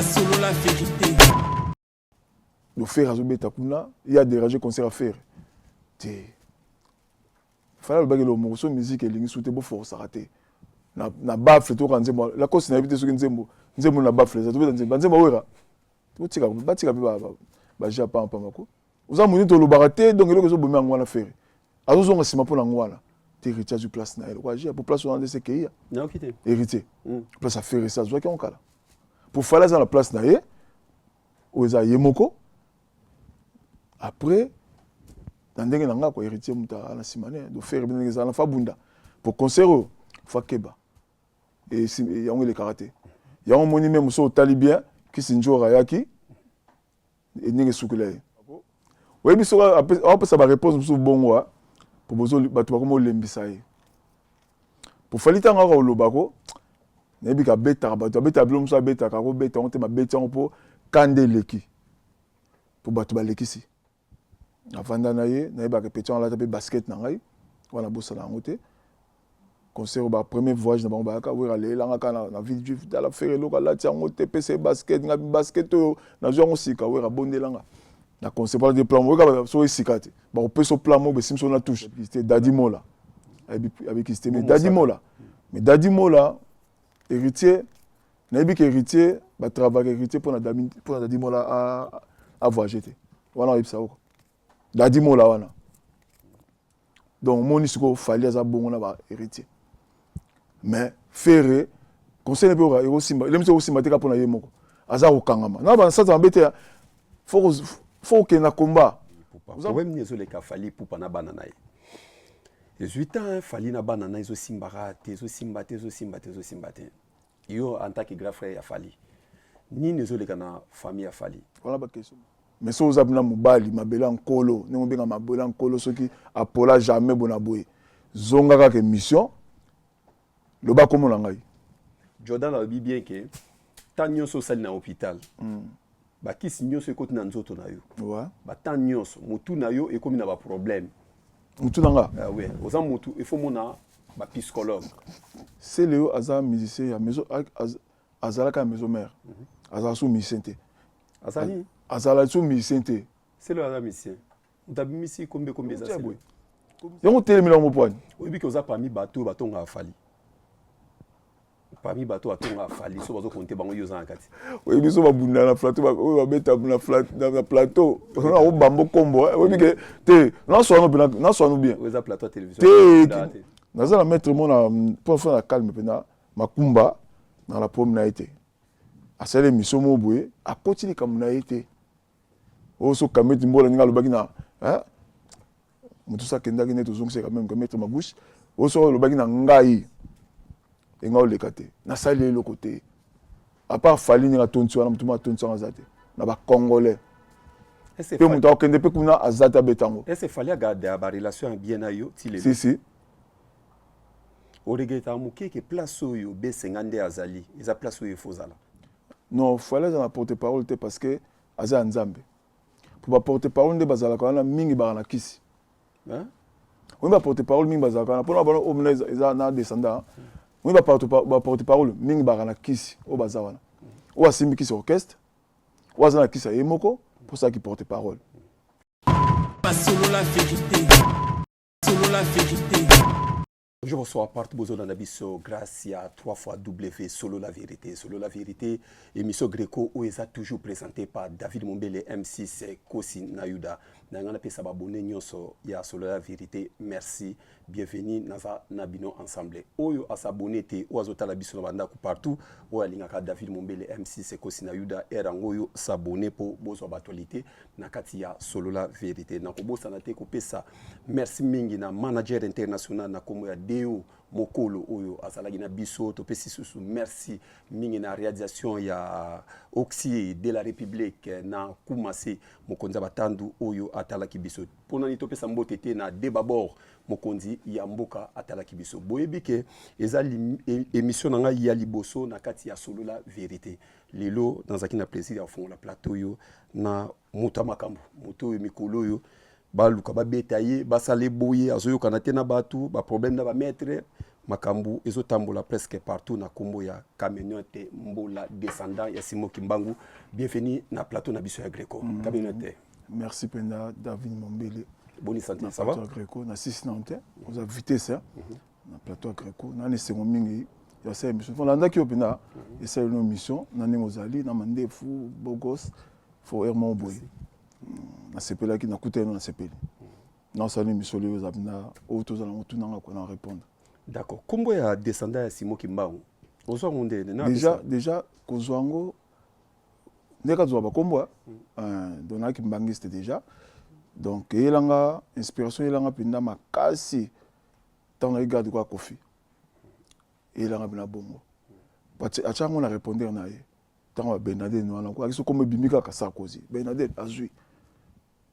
Basolola vérité. Do Ferre azobeta kuna, ye adérange concert ya Ferre te. Fally alobaki eloko moko: so musique elingi su te, boforçaka te. Na baffle toyoka nzembo Lacoste, nayebi te soki nzembo na baffle eza. Tobeta nzembo, banzembo awera, totika, batika mpe baja pampamba ko. Oza moni, tolobaka te. Donc eloko ezobomi yango wana, Ferre azozonga nsima mpo na yango wana te. Héritier azwi place na ye lokola agia po place wana nde sekeia. Nayoki te. Héritier, place ya Ferre esi azwaki yango kala. Po Fally aza na place na ye oyo eza ye moko. Après, na ndenge na nga ko, Héritier moto na nsima ne. Do Ferre ndenge ezala na fa bunda po concert oyo, fa keba, yango elekaka te. Yango omoni, même so otali bien, Kisi Njora ayaki, ndenge esukela ye. Oyebi, soki aopesa baréponse mosusu bongo po bato bakoma olembisa ye. Po Fally, ntango kaka olobako, nayebi ka abetaka bato, abetaka bilo mosusu, abetaka, akobeta yango te, babeti yango mpo kanda eleki, mpo bato balekisi. Avanda na ye, nayebaka petit wana alata mpe basket na ngai wana, bosala yango te. Concert, ba premier voyage na bango, bayaka, Wera alelanga kaka na ville juif: tala, Ferre eloko alati yango te, pesa ye basket. Nga basket oyo nazwi yango sika. Wera abondelanga na concert mpona te plan oyoka so esika te, bakopesa plan moko besimisi na touche te. Dadi Mola abikisi te, mais Dadi Mola, mais Dadi Mola, Héritier, nayebi ke Héritier batravaillaka, Héritier mpona Dadi Mola avoyage te wana, oyebisa oko Dadi Mola wana. Donc omoni sikoyo, Fally aza bongo na bahéritier, mais Ferre, conseil mpe ekosimba, elemisi ekosimba te kaka mpona ye moko aza kokangama na bansanza mabe te. Faut kokende na combat. Problème nini ezoleka Fally Ipupa na bana na ye? Ezwi temps, Fally na bana na ye ezosimbaka te, ezosimba te, ezosimba te, ezosimba te. Yo, en tant que grand frère ya Fally, nini ezoleka na famille ya Fally? Wana baquestion. Mais soki oza mpena mobali, mabele ya nkolo, ndenge obenga mabele ya nkolo, soki apola jamais bona boye, zonga kaka émission, loba kombo na ngai. Jordan alobi bien ke temps nyonso osali na hôpital, bakisi nyonso ekoti na nzoto na yo. Batemps nyonso motu na yo ekomi na baproblème. Motu na nga? Ah, ouais. Oza motu, il faut mona bapsychologue. Sele aza musicien ya maison, azalaka ya maison mère, azala so musicien te. Azali? Azala so musicien te. Sele aza musicien, moto abimisi kombe kombe eza Sele. Yango telemela yango poani. Oyebi ke oza parmi bato oyo batongaka Fally, parmi bato batongaka Fally, so bazokonte bango, yo oza na kati. Oyebi, so babunda na plateau, oyo babeta na plateau, obambo kombo, oyebi ke te, naswano mpena, naswano bien. Oyo eza plateau ya télévision. Te, naza na maître mo na mpo na calme mpena makumba na la problème na ye te. Asali émission moko boye, akoti likambo na ye te. Oyo so kameti mbola, ndenge alobaki na moto so akendaki nde tozongisaka même ka maître Magouche. Oyo so alobaki na ngai, enga oleka te, nasali eloko te à part Fally. Ndenge atonti wana, motu mo atonti wana aza te na bacongolais mpe moto akokende mpe kuna aza te, abeta yango. Est-ce Fally agarde barelation ya bien na yo ti lelo? Si, si. Oregretaka moke ke place oyo besenga nde azali, eza place oyo efo ozala? Non, Fally aza na porte parole te, parce que aza ya Nzambe. Po baporte parole nde bazalaka wana mingi, baka na kisi. Oyi, baporte parole mingi bazalaka wana mpona bana oyo eza na descendant. Oyi, baporte parole mingi baka na kisi oyo baza wana, oyo asimbi kisi orchestre, oyo aza na kisi ya ye moko mpo asalaki porte parole. Solo la vérité. Solo la vérité. Bonjour, bonsoir, partout bozolanda biso grâce à 3 fois W Solo la vérité. Solo la vérité, émission Greco oyo eza toujours présenté par David Mombele M6 Kosi Nayuda. Na nga napesa babone nyonso ya Solo la vérité. Merci, bienvenue, naza na bino ensemble. Oyo asabone te, oyo azotala biso na bandako partout, oyo alingaka David Mombele M6 Kosi Nayuda, ere yango oyo s'abonner po bozwa baactualité na kati ya Solo la vérité. Nakobosana te kopesa merci mingi na manager international na kombo ya Deo Mokolo oyo azalaki na biso. Topesi susu merci mingi na réalisation ya Oxy de la République na Kumase, mokonzi ya batandu oyo atalaki biso. Mpona nini topesa mbote te na Debabor, mokonzi ya mboka atalaki biso? Boyebi ke eza émission na ngai ya liboso na kati ya Solo la vérité. Lelo nazalaki na plaisir ya kofongola plateau oyo na moto ya makambo, moto oyo mikolo oyo baluka babeta ye, basala eboye, azoyokana te na bato, baproblème na bamaître. Makambu ezo tambola presque partout na kombo ya Camionnette Mbola descendant ya Simon Kimbangu. Bienvenue na plateau na biso ya Greco. Camionnette. Merci penda David Mombele. Boni santé, ça va? Na Greco na 6 na te. Oza vitesse hein. Na plateau ya Greco na esengo mingi ya sa émission. Faut landaki yo penda esali no mission na ndenge ozali na mandefu bogos faut hermon boye. Nasepelaki nakutani na nasepeli. Nasali émission oyo oza na oyo tozala ngo tunanga ko na répondre. D'accord. Kombo ya descendant ya Simon Kimbangu. Ozwa ngo nde na déjà kozwa ngo ndenge azwa bakombo donc nayaki mbangiste déjà. Donc eyelanga inspiration, eyelanga mpenza makasi ntango nayi garde kwa Kofi, eyelanga mpena bongo atya yango na répondeur na ye ntango ba Bernadette wana akisi kombo ebimi kaka Sarkozy, Bernadette azwi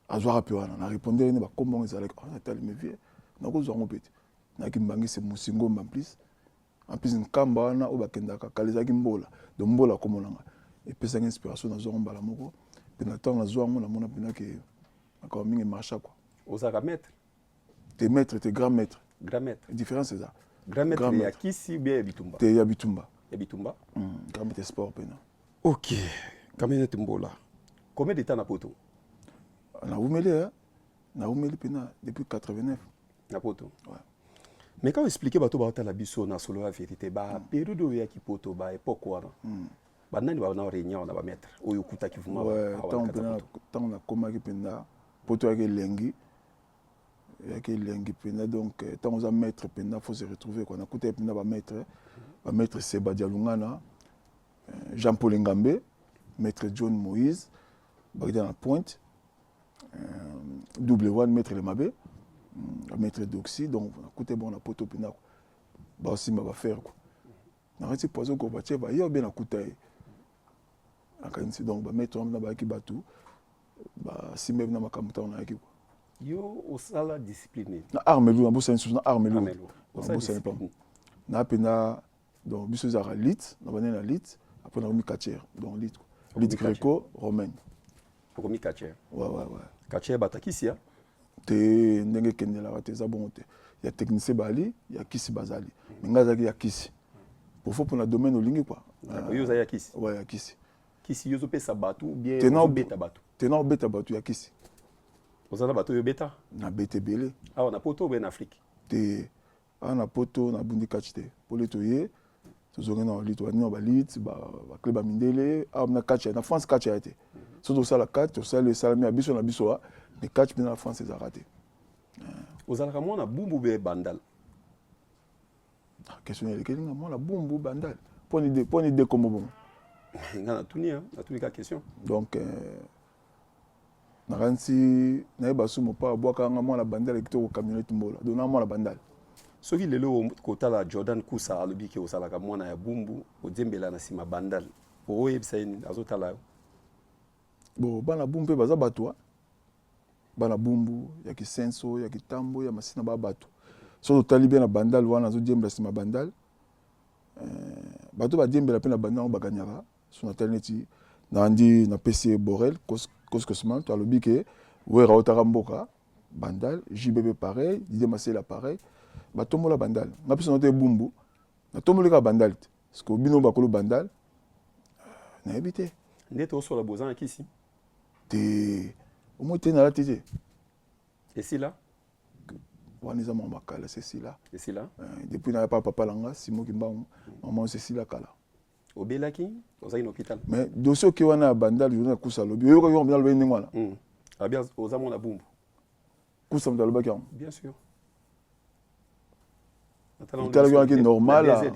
azwaka mpe wana na répondeur ne bakombo yango ezalaki natali me vie nakozwa yango mpe te. Nayaki mbangisi Musingomba, en plus nkamba wana oyo bakendaka kala ezalaki Mbola. Donc Mbola kombo na nga epesaki inspiration, nazwa yango mbala moko mpe na ntango nazwa yango namona mpena ke makambo mingi emarcha quoi. Ozalaka maître? Te, maître te, grand maître. Grand maître. Différence eza. Grand maître. Grand ya kisi ou bien ya bitumba? Te, ya bitumba. Ya bitumba. Grand maître sport mpena. Ok, Camionnette Mbola, combien de temps na poto? Nawumeli, nawumeli mpena depuis 89. Na poto? Ouais. Mais quand expliquer bato baotala biso na Solo ya vérité, ba période oyo oyaki poto, ba époque wana, banani bana réunion na bamaître oyo okutaki vraiment? Ntango nakomaki mpenza poto, yaki elengi, eyaki elengi mpenza. Donc ntango oza maître mpenza, faut se retrouver quoi. Nakutaki mpenza bamaître Seba Dialungana, Jean Paul Ngambe, maître John Moïse bakita na pointe, double one, maître Lemabe, maître Doxy. Donc nakute bongo na poto mpenza baosimba bafaire quoi. Nakati Poison Gorbatchev aye obe nakuta ye, nakanisi. Donc bamaître wana bayaki bato basimba na makambo ntango nayaki quoi. Yo osala discipline? Na arme lourde, nabosani susu na arme lourde, nabosani pa na mpenza. Donc biso ezalaka lutte na banene na lutte, après nakomi catcheur. Donc lutte, lutte gréco romaine. Okomi catcheur? Ouais. Catcheur batakisi ya? Te, ndenge ekendelaka te, eza bongo te. Ya technicien bali ya kisi bazali, mais ngai azalaki ya kisi pofo mpona domaine olingi quoi. Yo ozali ya kisi? Ouais, ya kisi. Kisi yo ozopesa bato bien ozobeta bato? Te, na obeta bato ya kisi. Oza na bato oyo obeta? Nabeta ebele. Awa na poto obe na Afrique? Te, awa na poto nabundi kati te. Pole toye tozongi na lutte, banini na balutte, baclub ya mindele. Awa na catch na France, catch ya te. So tosala catch, tosali esalami ya biso na biso, mais catch mpe na France ezalaka te. Ozalaka mwana Bumbu be Bandal? Question elekeli nga. Mwana Bumbu, Bandal, mponi de kombo bongo? Nga natuni, natuni ka question. Donc nakanisi nayeba su mopa abwaka nga mwana Bandal kitoko, Camionnette Mbola. Donc na mwana Bandal. Soki lelo kotala Jordan Kusa alobi ke ozalaka mwana ya Bumbu, odiembela na nsima Bandal, oyebisa ye nini? Azotala yo. Bon, bana Bumbu mpe baza bato, bana Bumbu ya Kisenso, ya Kitambo, ya Masina, baa bato. Soki totali bien na Bandal wana azodiembela nsima Bandal, bato badiembela mpe na Bandal yango baganyaka. So natali neti nandi napesi ye Borel Koskosman to alobi ke Wera otaka mboka Bandal, JBB pareil, Dide Masela pareil, batombola Bandal. Nga mpe sono te Bumbu, natomboli kaka Bandal te, parce que bino bakolo Bandal, nayebi te. Nde tosola boza na kisi? Te, omoi te, nalati te. Esila? Wana eza mwa makala, sesila. Esila. Depuis naya pa papa na nga Simo Kimbangu, mama sesila kala. Obelaki, ozalaki na hôpital? Mais dossier oke wana ya Bandal, journée ya Kusa alobi, oyokaki yango mpenza? Alobi ndenge wana. Abi oza mwana Bumbu. Kusa moto alobaki yango? Bien sûr. Otalaki wana ke normal,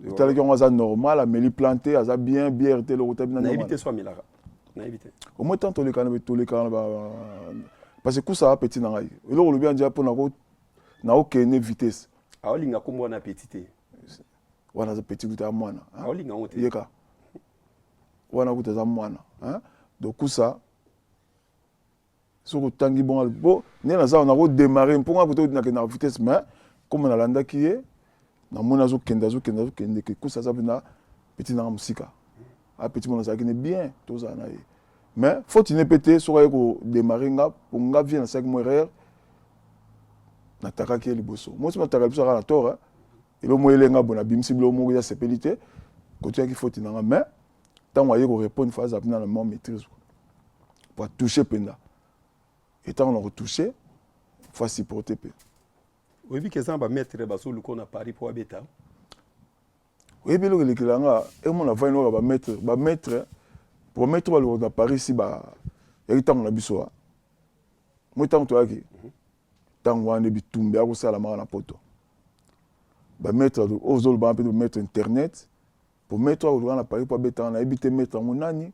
otalaki yango aza normal, ameli plante, aza bien, bière te, eloko tabi. Nayebi te so amelaka, nayebi te. Au moins tant tolekana, tolekana, parce que Kusa petit na ngai, eloko olobi anja mpo naokende vitesse. Aolinga kombo wana petit te. Wana aza petit kuta ya mwana. Aolinga yango te. Yeka wana kuta aza mwana. Donc Kusa soki otangi bongo po nde naza nakodémarre mpo nga kuta nakendaka vitesse, mais comme nalandaki ye, namoni azokende, azokende, azokende ke Kusa aza mpena petit nanga mosika. A petit mona azalaki ne bien, tozala na ye, mais faute ne mpe te. Soki aye kodémarre nga po nga vie nasalaki mo erreur, natakaki ye liboso. Mosi nataka liboso aka na tort. Eloko moko elenga boye, nabimisi biloko moko, eza sepeli te, kotiaki faute na nga. Mais ntango aye korépondre, faut aza mpena na mwa maîtrise po atouche mpenza. E ntango na kotouche, faut asupporte mpe. Oyebi ke eza na bamaître bazoluka na Paris mpo abeta. Oyebi eloko elekela nga, emona vai noka bamaître, bamaître po maître balukaka na Paris si yaki ntango na biso moi, ntango toyaki, ntango wana nde bitumba ya kosalamaka na Poto. Bamaître oyo ozolobaka mpe bamaître internet, po maître oyo akoluka na Paris mpo abetaka, nayebi te maître yango nani.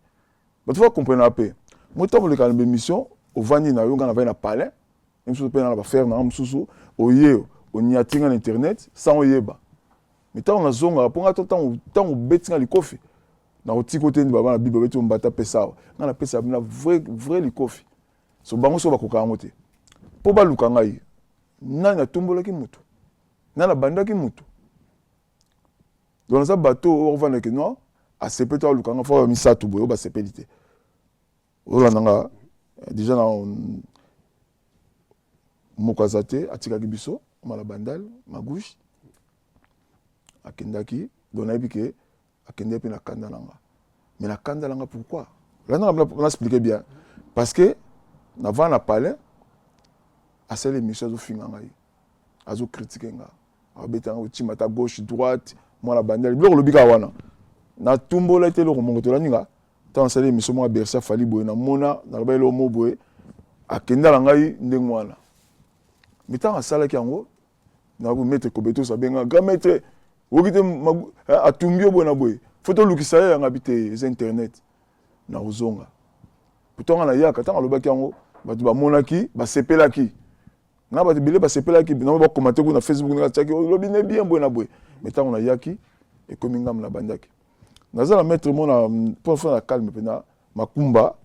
Bato faut comprendre mpe moi, ntango oleka na bémission, ovandi na yo, nga navandi na palais mosusu mpe na bafrère na nga mosusu, oye oniati nga na internet sans oyeba. Mais ntango nazongaka, mpo nga to ntango obeti nga likofi, nakotika te. Ndi baba na Bible, babeti mbata, pesa awa, nga napesa na vrai vrai likofi. So bango so bakoka yango te mpo baluka ngai. Nani atombolaki motu? Nani abandaki motu? Donc naza bato oyo ovandaki no asepeli to aluka nga, faut misato boye oyo basepeli te. Olanda nga déjà na moko aza te, atikaki biso mala Bandal Magouche, akendaki. Donc nayebi ke akendaki mpe na kanda na nga. Mais na kanda na nga pourquoi? Landa nga na expliquer bien, parce que navanda na palais, asali émission, azofinga ngai, azocritiquer nga, abeta nga otima ata gauche, droite, mwana Bandal, biloko olobi kaka wana. Natumbola ete eloko moko tolandi nga. Ntango nasali émission moko ya Bercy, afali boye, namona naloba eloko moko boye, akenda na ngai ndenge wana. Mais ntango asalaki yango, nakoki maître Kobetos abenga grand maître, okoki te, atumbi yo boye na boye, faut tolukisa ye. Yanga bi te, eza internet, nakozonga. Pourtant nga nayaka. Ntango alobaki yango, bato bamonaki, basepelaki nga, bato ebele basepelaki nango, bakomate kuna na Facebook ndenge atiaki, olobi ne bien boye na boye. Mais ntango nayaki, ekomi ngambo nabandaki, naza na maître mo na mpo na calme mpena makumba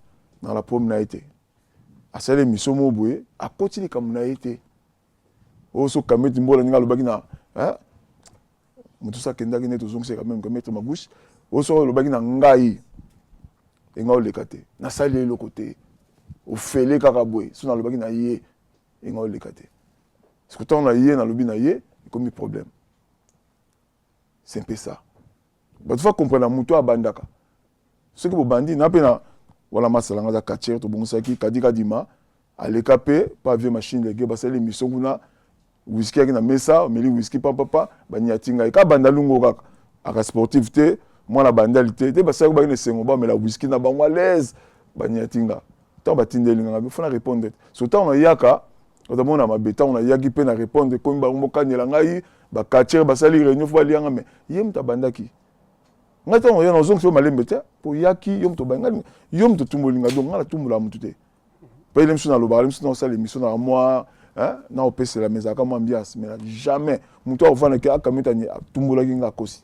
na la problème na ye te. Asali émission moko boye, akoti likambo na ye te. Oyo so kameti mbola ndenge alobaki na moto so akendaki nde tozongisaka même maître Magouche. Oyo soki alobaki na ngai, enga oleka te, nasali eloko te, ofele kaka boye. So nalobaki na ye, enga oleka te. Parce que ntango na ye nalobi na ye, ekomi problème. C'est un peu ça. Bato faut comprendre moto abandaka. Soki bobandi na mpe na wana, masala nga aza quartier, tobongisaki kadi kadima, aleka mpe pa vie machine lege, basali émission kuna, whisky yaki na mesa, omeli whisky pampapa, baniati ngai ka banda lungo kaka aka sportif te, mwana bandali te te. Basalaki baki na esengo, bamela whisky na bango à l'aise, baniati nga. Ntango batindeli nga, faut na répondre te. So ntango nayaka, ozamona mabe. Ntango nayaki mpe na répondre, ekomi bango bokaniela ngai, baquartier basali réunion, faut balianga. Mais ye moto abandaki ngai, ntango ya nazongisa yo malembe te, mpo yaki yo moto obangi, yo moto otumbolinga. Donc ngai natumbolaka motu te. Mpe ele mosusu nalobaka, ele mosusu naosala émission na mwa na opesela, mais ezalaka mwa ambiance. Mais jamais moto akofandaki akamiti atumbolaki nga, akosi.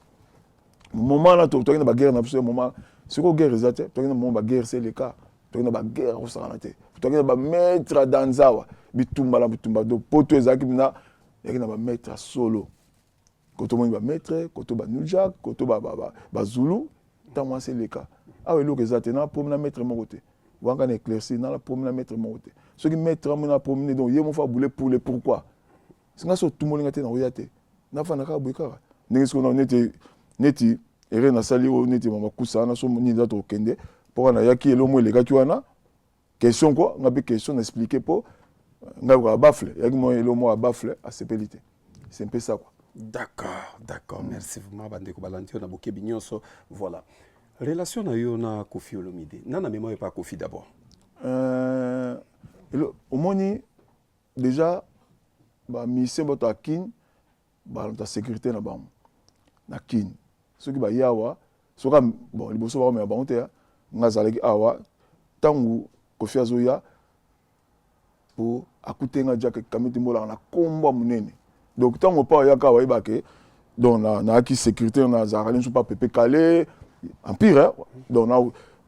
Moment wana toki na baguerre na biso ya moment. Sikoyo guerre eza te, toki na moment baguerre se eleka, toki na baguerre akosakana te, toki na bamaître ya danzawa, bitumba na bitumba. Donc poto ezalaki mpena yaki na bamaître ya solo, koto omoni bamaître, koto banujak, koto bazulu. Ntango mwasi eleka awa, eloko eza te na promi na maître moko te. Wanga na éclaircir, na promi na maître moko te. Soki maître amoni na promi, donc ye moko abule pour le pourquoi singa so otumbolinga te, nakoya te, nafanda kaka boye kaka ndenge sikoyo neti neti ere nasali oyo neti mamakusa wana. So nini eza, tokokende mpo kaka nayaki, eloko mo elekaki wana, question quoi, nga mpe question na expliquer mpo ngai koka bafle yaki mo eloko moko ya bafle, asepeli te. C'est un peu ça quoi. D'accord, merci vraiment. Bandeko balandi yo na bokebi nyonso. Voilà, relation na yo na Kofi Olomide, nana mema yo pa Kofi d'abord? Omoni déjà bamusicien, bato ya Kine, bato ya sécurité na bango na Kine, soki baye awa, soki bon liboso bakomela bango te. Nga azalaki awa ntango Kofi azoya po akute nga Jack Kamiti mbolaka na kombo ya monene. Donc ntango mpo ayaka awa, ayebake donc nayaki sécurité, nazalaka liso pa Pepe Kale Empire. Donc na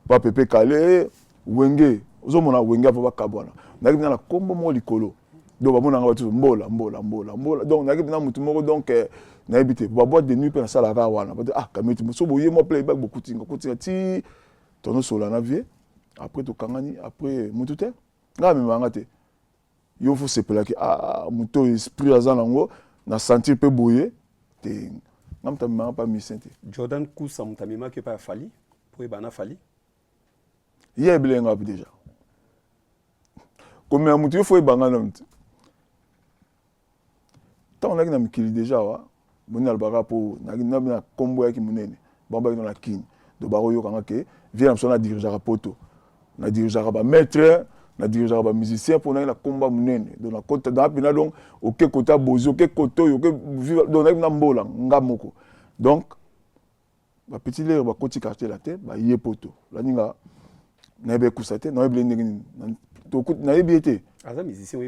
pa Pepe Kale Wenge, ozomona Wenge apo bakabwana, nayaki mpena na kombo moko likolo. Donc bamonanga bato mbola mbola mbola mbola. Donc nayaki mpena motu moko. Donc nayebi te, baboîte de nuit mpe nasalaka wana, bato ah Kamiti so boye mwa playback, bokutinga kutinga ti tonosola na vie. Après tokangani, après motu te, ngai amemanga te. Yo faut sepelaki, ah moto oyo esprit aza nango na sentir mpe boye. Te, nga moto amemaka mpa musicien te. Jordan Kusa moto amemaki epai ya Fally po oyebana Fally. Ye ayebeli nga wapi déjà? Komema moto, yo fo oyebanga nanu te. Ntango nayaki na mikili déjà awa, boni nalobaka mpo na nkombo yaki monene, bango bayaki na Kini, donc bakoyokanga ke vie na biso na dirigeaka poto, na dirigeaka bamaître, na dirigeaka bamusicien, mpo nayaki na nkombo ya monene. Donc nakota na mpena, donc oke kota bozi, oke kote oyo, oke, donc nayaki na mbola nga moko. Donc bapetit lere bakoti quartier la te, baye poto laninga, nayebi ekusa te, nayebile ndenge nini, nayebi ye te.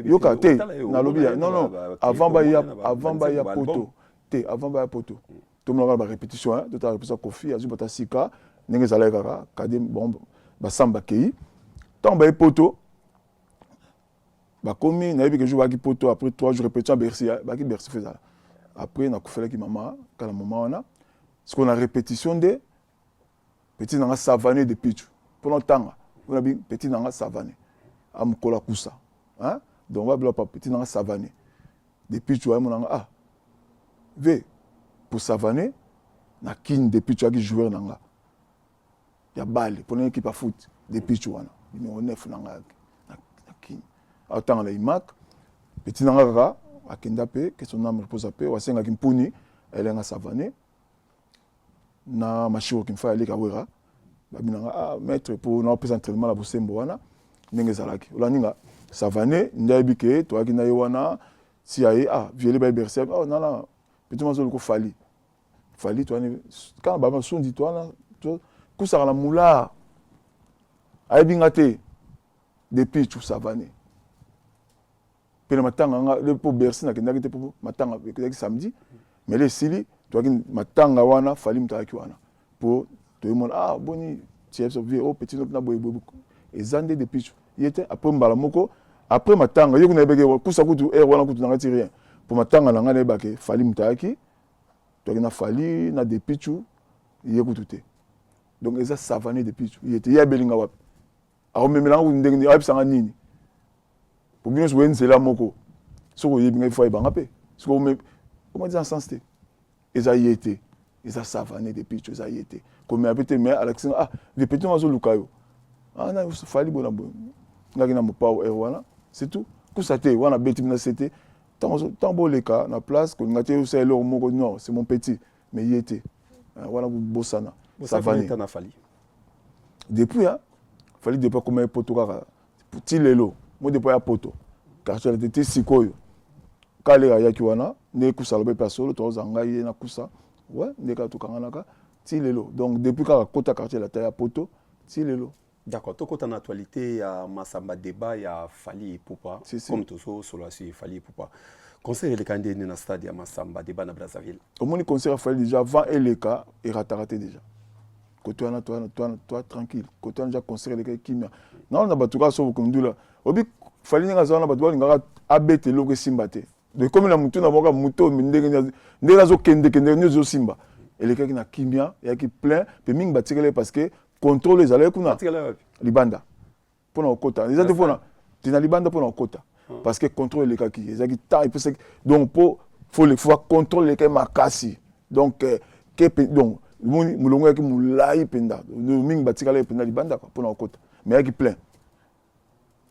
Yoka te, nalobi ya non, avant baya, avant baya poto te, avant baya poto, tomonaka barépétition, totala répétition. Kofi azwi bato sika ndenge ezalaki kaka kade. Bon, basamba bakei, ntango baye poto bakomi, nayebi ke jour bayaki poto, après 3 jours répétition ya Bercy, bayaki Bercy fo ezala. Après nakufelaki mama kala moma wana. Sikoyo na répétition nde petit nanga Savane de Pichu, mpona otanga mpona bi petit nanga Savane amokola kusa, hein? Donc babila pa petit nanga Savane de Pichu ayemonanga, ah ve pour Savane na Kine de Pichu ayaki joueur na nga ya bale mpona équipe ya foot. De Pichu wana numéro 9 na nga na Kine, aotanga na imak. Petit nanga kaka akenda mpe, que son âme repose mpe, wasengaki mpuni elenga Savane na Mashiro Kimfa aleka wera babinanga, ah maître, mpo naopesa entraînement na bosembo wana ndenge ezalaki. Olandi nga Savane nde ayebi ke toyaki na ye wana ti aye, ah viele baye Bercy, oh nana petit mazoluko Fally, Fally toani kaka bamasundi towana kusaka na mula, ayebi nga te. Depuis tu Savane mpe na matanga nga mpo Bercy nakendaki te, mpo matanga ezalaki samedi, mais le esili toyaki matanga wana, Fally moto ayaki wana mpo toyemona, ah boni tiebso vie oh petit na boye boye, eza nde depuis ye te. Après mbala moko après matanga ye kuna yebeke kusa kutu aire wana kutu nanga ti rien, mpo matanga na ngai nayebake Fally moto ayaki, toyaki na Fally na Depichu, ye kutu te. Donc eza Savane Depichu, ye te. Ye abelinga wapi? Akomemelanga kutu ndenge nini? Ayebisanga nini? Po bino nyonso boye nzela moko. Soki oyebi ngai, fo ayebanga mpe. Soki omoi eza na sens te, eza ye te, eza Savane de Picho, eza ye te. Komela mpe te, mais alakisi nga, ah de petit ngo azoluka yo, ah na Fally boye na boye, ngaki na mopao heure wana, c'est tout. Kusa te wana beti bina se te ntango boleka na place kolinga te osala eloko moko. Non, c'est mon petit, mais ye te wana bosana. Savane depuis, hein, Fally depuis akoma ye poto kaka ti lelo mo, depuis ya poto quartier te ti sikoyo kale ayaki wana nde kusa alobi mpe asolo toza ngai ye na kusa ouais, nde kaka tokanganaka ti lelo. Donc depuis kaka kota quartier lata ya poto ti lelo. D'accord, tokota na actualité ya Masamba Débat ya Fally Ipupa. Si, si. Comme tozosolola sur Fally Ipupa, concert eleka ndeni na stade ya Masamba Débat na Brazzaville? Omoni, concert ya Fally déjà avant eleka, erataka te déjà. Kote wana toi tranquille, kote wana déjà concert eleka ekimia naona na bato kaka so bokondula obi Fally ndenge aza wana, bato balingaka abeta eloko esimba te. Donc ekomi na motu na moko motu ndenge ndenge azokendekende nyonso ezosimba. Elekaki na kimia, eyaki plein mpe mingi batikali parce que contrôle ezalaki kuna libanda mpona kokota. Eza te mpona te na libanda mpona kokota parce que contrôle elekaki, ezalaki temps epesaki. Donc mpo faut contrôle elekaki makasi. Donc ke donc moni molongo eyaki molai mpenza, mingi batikali mpenza libanda mpona kokota, mais eyaki plein.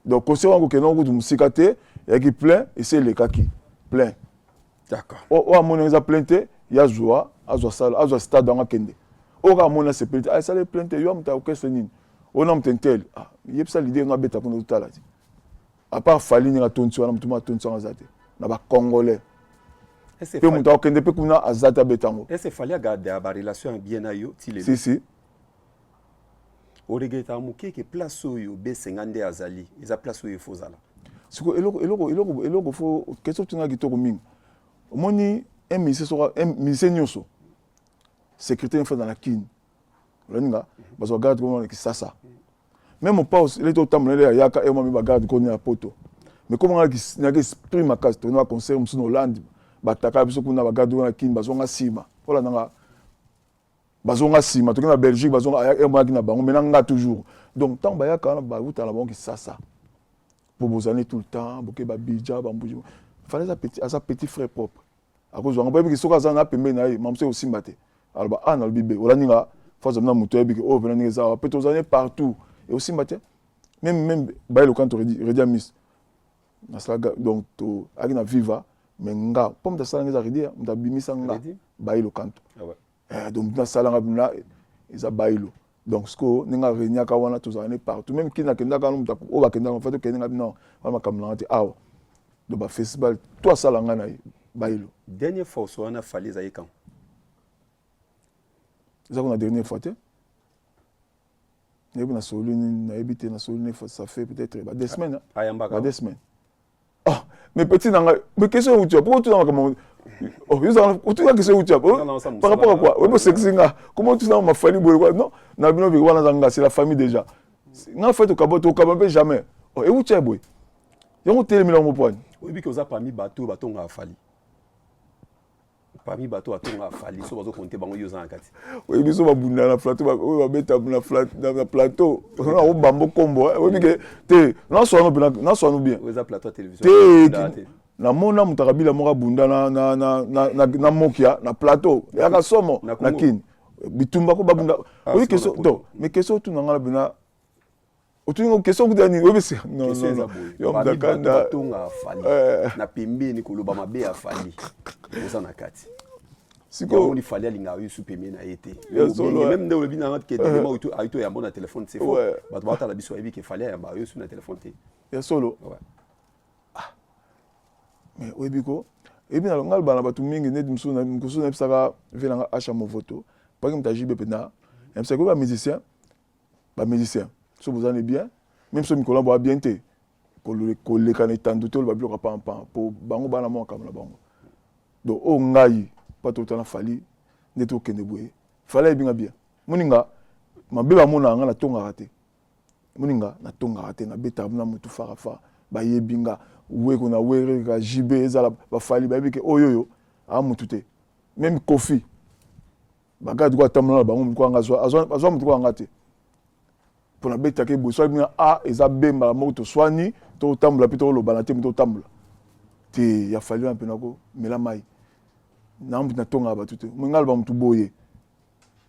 Donc concert wana kokende kutu mosika te, eyaki plein, esi elekaki plein. Oyo amoni eza plein te, ye azwa azwa sala, azwa stade yango akende. Oyo kaka amoni asepeli te, esali plein te, yo moto ya orchestre nini oyo na moto intel, ah, yebisa leader no abeta kuna totala te. À part Fally ndenge atonti wana, moto mo atonti yango aza te na bacongolais mpe moto akokende mpe kuna aza te abeta yango. Est-ce Fally agarde barelation ya bien na yo ti lelo? Si, si. Oregretaka moke ke place oyo besenga nde azali eza place oyo efo ozala? Siko eloko fo question otunga kitoko mingi. Omoni, un musicien, soko un musicien nyonso, sécurité nfo na Kini, olaninga bazwa garde koma na Kisasa, même mopao eleki totambola ele ayaka e mami bagarde koni na poto. Mais comme nga nayaki esprit makasi, tokenda baconcert mosusu na Hollande, bataka biso kuna bagarde wana Kini bazonga nsima, olandanga, bazonga nsima. Tokende na Belgique, bazonga emonaki na bango, maintenant nga toujours. Donc ntango bayaka wana, bauta na bango Kisasa po bozali tout le temps boke babija bambuji. Fally aza petit, aza petit frère propre. Akozwa nga po ayebi ke soki aza na pembeni na ye, makambo mosusu ekosimba te. Aloba A nalobi B, olandi nga? Faut azwa na moto ayebi ke oyo pena ndenge eza awa pe tozala ne partout. Ekosimba te. Meme meme baye lokanto Reddy Reddy Amis. Nasala donc to aki na Viva mais nga po moto asala nga eza Reddy, moto abimisa nga baye lokanto. Ah ouais. Eh, donc moto asala nga na eza Bayilo. Donc sikoyo ndenge aregnaka wana tozala ne partout. Même kina akendaka wana moto oyo bakendaka fa tokende nga non, wana makambo na nga te awa. Donc ba festival to asala nga na ye Bayilo. Dernière fois wana Fally ezali quand? Eza kuna dernière fois te. Nayebi na soli nini, nayebi te na soli nini, ça fait peut-être ba 2 semaines. Ayambaka. Ba 2 semaines. Ah, mais petit na ngai, mais question euti wapi? Pourquoi otuna makambo? Oh, yo ozala otuna question euti wapi? Par rapport à quoi? Oyebi osekisi nga. Comment otuna ma famille boye quoi? Non, na bino biki wana za nga, c'est la famille déjà. Nga fait tokaba tokaba mpe jamais. Oh, euti ya boye. Yango telemela yango poani. Oyebi ke oza parmi bato batongaka Fally. Parmi bato batonga Fally, so bazo compter bango, yo oza na kati. Oyebi biso babunda na plateau, oyo babeta na plateau, na obambo kombo, oyebi ke te, naswano mpe naswano bien. Oyo eza plateau ya télévision. Te, namona moto akabila moko abunda na Mokia na plateau, eyaka somo na Kini. Bitumba ko babunda. Oyebi question to, mais question otuna nga na bina otuni question kuta nini oyebisi? Non non non, yo mtakanda batonga Fally na pembeni, koloba mabe ya Fally, oza na kati. Sikoyo omoni Fally alingaka yo su pembeni na ye te. Même nde olobi nanga ke telema ayi to yambo na téléphone, c'est faux. Bato batala biso bayebi ke Fally ayamba yo su na téléphone te. Ya solo. Ah, mais oyebi ko oyebi na ngai bana bato mingi neti mosusu mosusu nayebisaka vie nanga Asha Movoto paki moto ajibe mpenza, nayebisaki oyo bamusicien bamusicien so boza ne bien, même so mikolo boa bien te, koleka na etando te, oloba biloko ya pampan po bango bana mwa makambo na bango. Donc oyo ngai mpa totala Fally nde tokende boye. Fally ayebi nga bien. Moninga mabe bamonaka nga natongaka te, moninga natongaka te, nabetaka na motu farafa. Bayebi nga weko na wereka JB ezala bafally, bayebi ke oyo oyo aa motu te. Même Kofi bagadi ko atambola na bango, motu anga azwa motu ko anga te mpo nabetaka eboye. So abina a eza B, mbala moko toswani, totambola mpe tolobana te, moto otambola te. Ya Fally wana mpena komela mai na motu natongaka bato te. Ngai aloba motu boye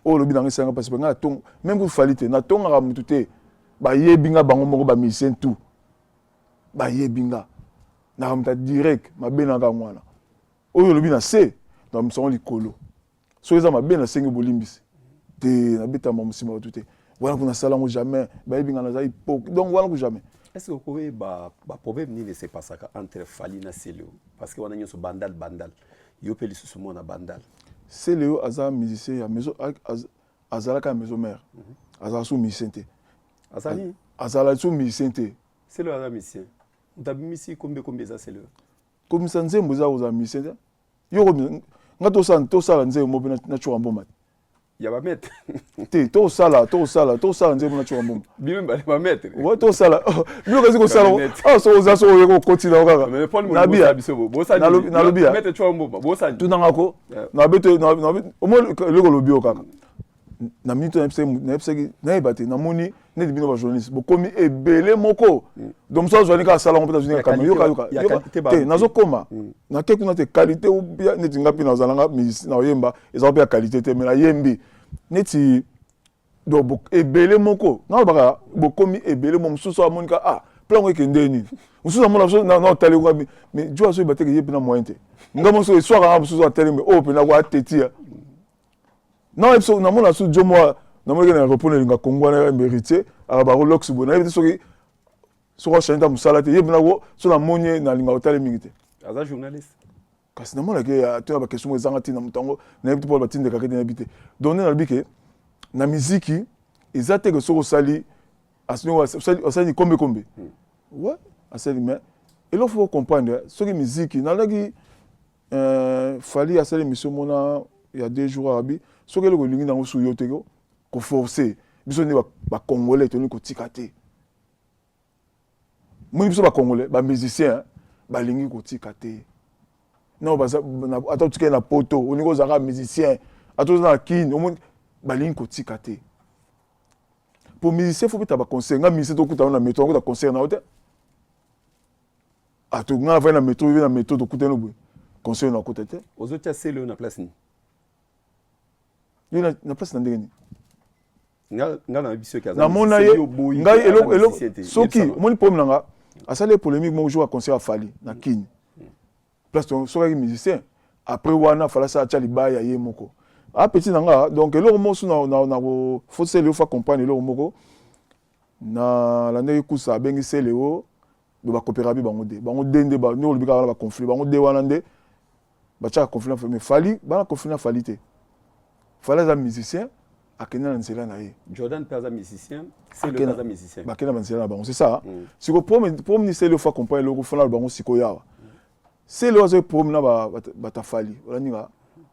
oyo olobi nanga esanga mpasi mpe ngai natonga même kutu Fally te, natongaka motu te. Bayebi nga bango moko, bamusicien tout bayebi nga naka moto ya direct. Mabe naka yango wana oyo olobi na se na misango likolo. Soki eza mabe, nasengi bolimbisi te. Nabetama mosima bato te wana kuna, nasala yango jamais. Bayebi nga nazali po donc wana ku jamais. Est ce que okoyeba baproblème nini esepasaka entre Fally na Celeo? Parce que wana nyonso Bandal Bandal, yo mpe lisusu mwana Bandal. Celeo aza musicien ya maison, azalaka ya maison mère, azala so musicien te. Azali Azala so musicien te. Celeo aza musicien, moto abimisi kombe kombe eza Celeo. Komisa nzembo eza kozala musicien te. Yo nga tosala nzembo mo mpe na Tshoura Mboma te. Ya bamaître. Te, tosala nzembo na Tshoura Mboma. Bino mibale bamaître. Ouais, tosala bino kasi kosala awa so oza so oye kokoti na kaka. Nalobi maître Tshoura Mboma bosani. Tunanga ko nabe te omoi eloko olobi yo kaka na minute nayebisaki nayeba te. Namoni neti bino bajournaliste bokomi ebele moko, donc mosu azwani kaka asala ngo mpe nazwani kaka yoka yoka te. Nazokoma nake kuna te, qualité neti nga mpe nazalanga na oyemba ezala mpe ya qualité te, mais nayembi neti. Donc ebele moko nalobaka bokomi ebele mo mosusu amoni ka ah plan ngo ekende nini, mosusu amona mosusu na otali ngo, mais jo azoyeba te ke ye mpena moyen te. Nga mosusu eswaka nga, mosusu atelemi oyo mpena ko ateti ya na biso. Namona su jo mwa namonaki na aéroport elinga Kongo wana ya héritier akabako lox boye, nayebi te soki achange ta mosala te. Ye mpena ko so namoni ye nalinga kotala mingi te. Aza journaliste. Kasi namonaki toya baquestion moko ezanga ntina. Moto yango nayebi te mpo batindekaka te, nayebi te. Donc nde nalobi ke na miziki eza te ke soki osali asali kombe kombe, ouais, asali. Mais eloko faut comprendre, soki miziki nalaki Fally asali émission mona ya 2 jours, arabi soki eloko elingi nango su yo te koforce. Biso nde bacongolais tolingi kotika te. Moni biso bacongolais, bamusicien balingi kotika te. Non, ata otikali na poto, olingi ozalaka musicien, ata oza na Kini, omoni balingi kotika te. Po musicien faut beta baconcert. Nga musicien tokuta na métro, nakuta concert na yo te. Ato nga navandi na métro, oye na métro, tokutani boye. Conseil na kota te. Ozotia sele na place nini? Yo na place na ndenge nini? Nga na biso ki aza. Namona ye ngai eloko eloko soki omoni problème na nga asali polémique moko jour ya concert ya Fally na Kin. Place to soki musicien après wana Fally asala atia libaya ye moko. Ah petit na nga donc eloko moko su na na na ko faut sele faut comprendre eloko moko na landaki kusa abengi Celeo do ba coopérer bi bango de bango de nde ba nde olobi kaka ba conflit bango de wana nde batiaka conflit na mais Fally bana conflit na Fally te. Fally aza musicien akende na nzela na ye. Jordan mpe aza musicien, Celeo aza musicien. Bakende na nzela na bango, c'est ça. Siko problème ni Celeo fa comprendre eloko fana bango sikoyo awa. Celeo aza problème na ba bata Fally. Olandi nga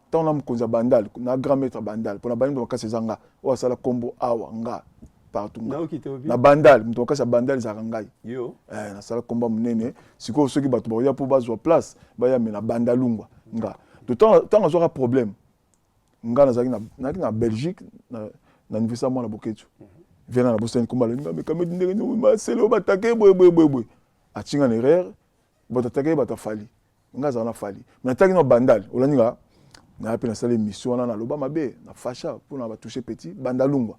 ntango na mokonzi ya Bandal na grand maître ya Bandal mpona bandi moto makasi eza nga oyo asala kombo awa nga partout nga na Bandal moto makasi ya Bandal ezalaka ngai. Yo eh, nasala kombo monene sikoyo soki bato bakoya mpo bazwa place baya me na Bandalungwa nga to ntango azwaka problème nga nazalaki na, na Belgique na, na anniversaire mwana Boketshu viens na bosani kombo alobi nga mekamedi ndenge nini masele oyo batake boye boye boye boye atinga na erreur bato atake bato afali nga azala na Fally mais nataki na Bandal olandi nga naya mpe nasala émission wana naloba mabe na facha mpona batouche petit Bandalungwa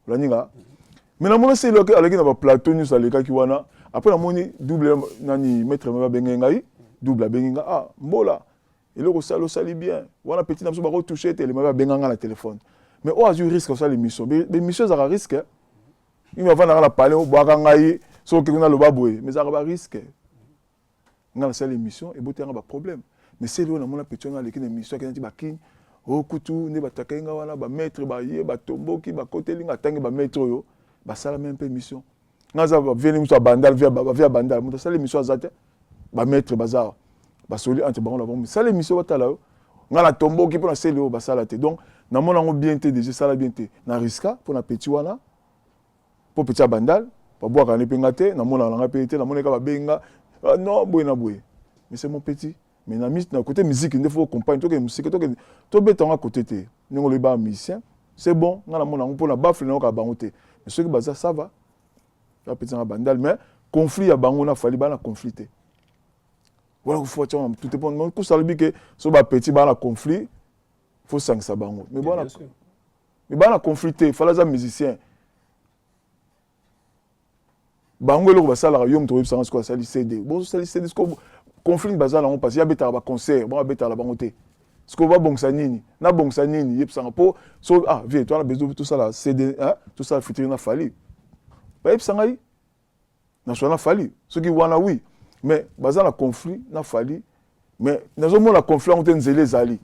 olandi nga mais namoni seli aleki na baplateau nyonso alekaki wana après namoni double nani maître me babenge ngai double abengi nga ah mbola eloko osali osali bien wana petit na biso bakotouche te elema babenga nga na téléphone mais oyo azwi risque osala émission bémission ezalaka risque imi avandaka na palais obwaka ngai soki okeki naloba boye mais ezalaka barisque. Nga nasala émission eboti yanga ba problème mais seli oyo namona petit wana aleki na émission akenda ti bakini o kutu nde batakaki nga wana ba maître baye batomboki bakoteli nga atangi ba maître oyo basala meme mpe émission nga aza baveni mosu ya Bandal bavie ya Bandal moto asala émission aza te ba maître baza awa basoli entre bango na bango sala émission batala yo nga natomboki mpo na seli oyo basala te donc namona yango bien te déjà esala bien te na riska mpo na petit wana po petit ya Bandal babwakaka ne mpe nga te namonaka na nga mpe te namoni kaka babengi nga ah, non boye na boye mais c'est mon petit mais na, na côté musique nde faut comprendre tokende mosika tokende tobeta yango côté te ndenge olobi ba musicien c'est bon nga namona yango mpona bafle nayoka bango te mais soki baza ça va ya petit nga Bandal mais conflit ya bango na Fally bana conflit te wana kofuwa tiango na motu te mpo kusa alobi ke so bapetit bana conflit faut sangisa bango mais bwana mais bana conflit te Fally aza musicien bango eloko basalaka yo moto oyebisanga sikoyo asali CD bozosali CD sikoyo conflit baza nango parce abetaka baconcert bango abetaka na bango te sikoyo babongisa nini nabongisa nini yebisanga mpo so ah vie towana besoin tosala CD tosala featuring na Fally bayebisa ngai nasola na Fally soki wana oui mais baza na conflit na Fally mais nazomona conflit yango te nzela ezali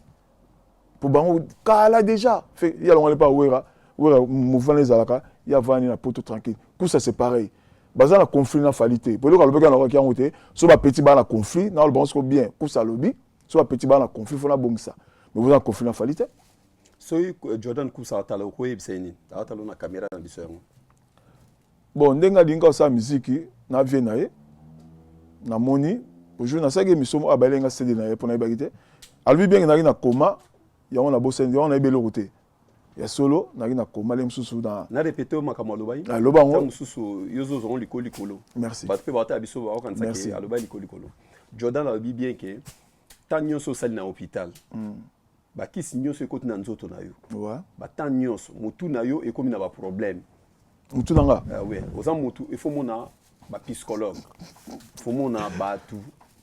po bango kala déjà fe ye alongwani mpa Wera Wera mouvement ezalaka ye avandi na poto tranquille kusa c'est pareil baza na conflit na Fally te po eloko alobaki alobaki yango te so bapetit baa na conflit na alobango siko bien kusa alobi so bapetit baa na conflit fo nabongisa mais boza na conflit na Fally te. Soki Jordan Kusa atala okoyebisa ye nini atala na caméra na biso yango? Bon ndenge alingi kosala miziki na vie na ye namoni jour nasalaki émission moko abayeli nga CD na ye mpo nayebaki te alobi bien nayaki na koma yango nabosani yango nayebi eloko te ya solo nayaki na koma le mosusu na na répété makambo alobaki aloba yango mosusu yo ozozongo likolo likolo. Merci. Bato mpe baotala biso baokanisa ke alobaki likolo likolo. Jordan alobi bien ke temps nyonso osali na hôpital, bakisi nyonso ekoti na nzoto na yo, batemps nyonso motu na yo ekomi na baproblème. Motu na nga? Oui, oza motu il faut mona bapsychologue, faut mona bato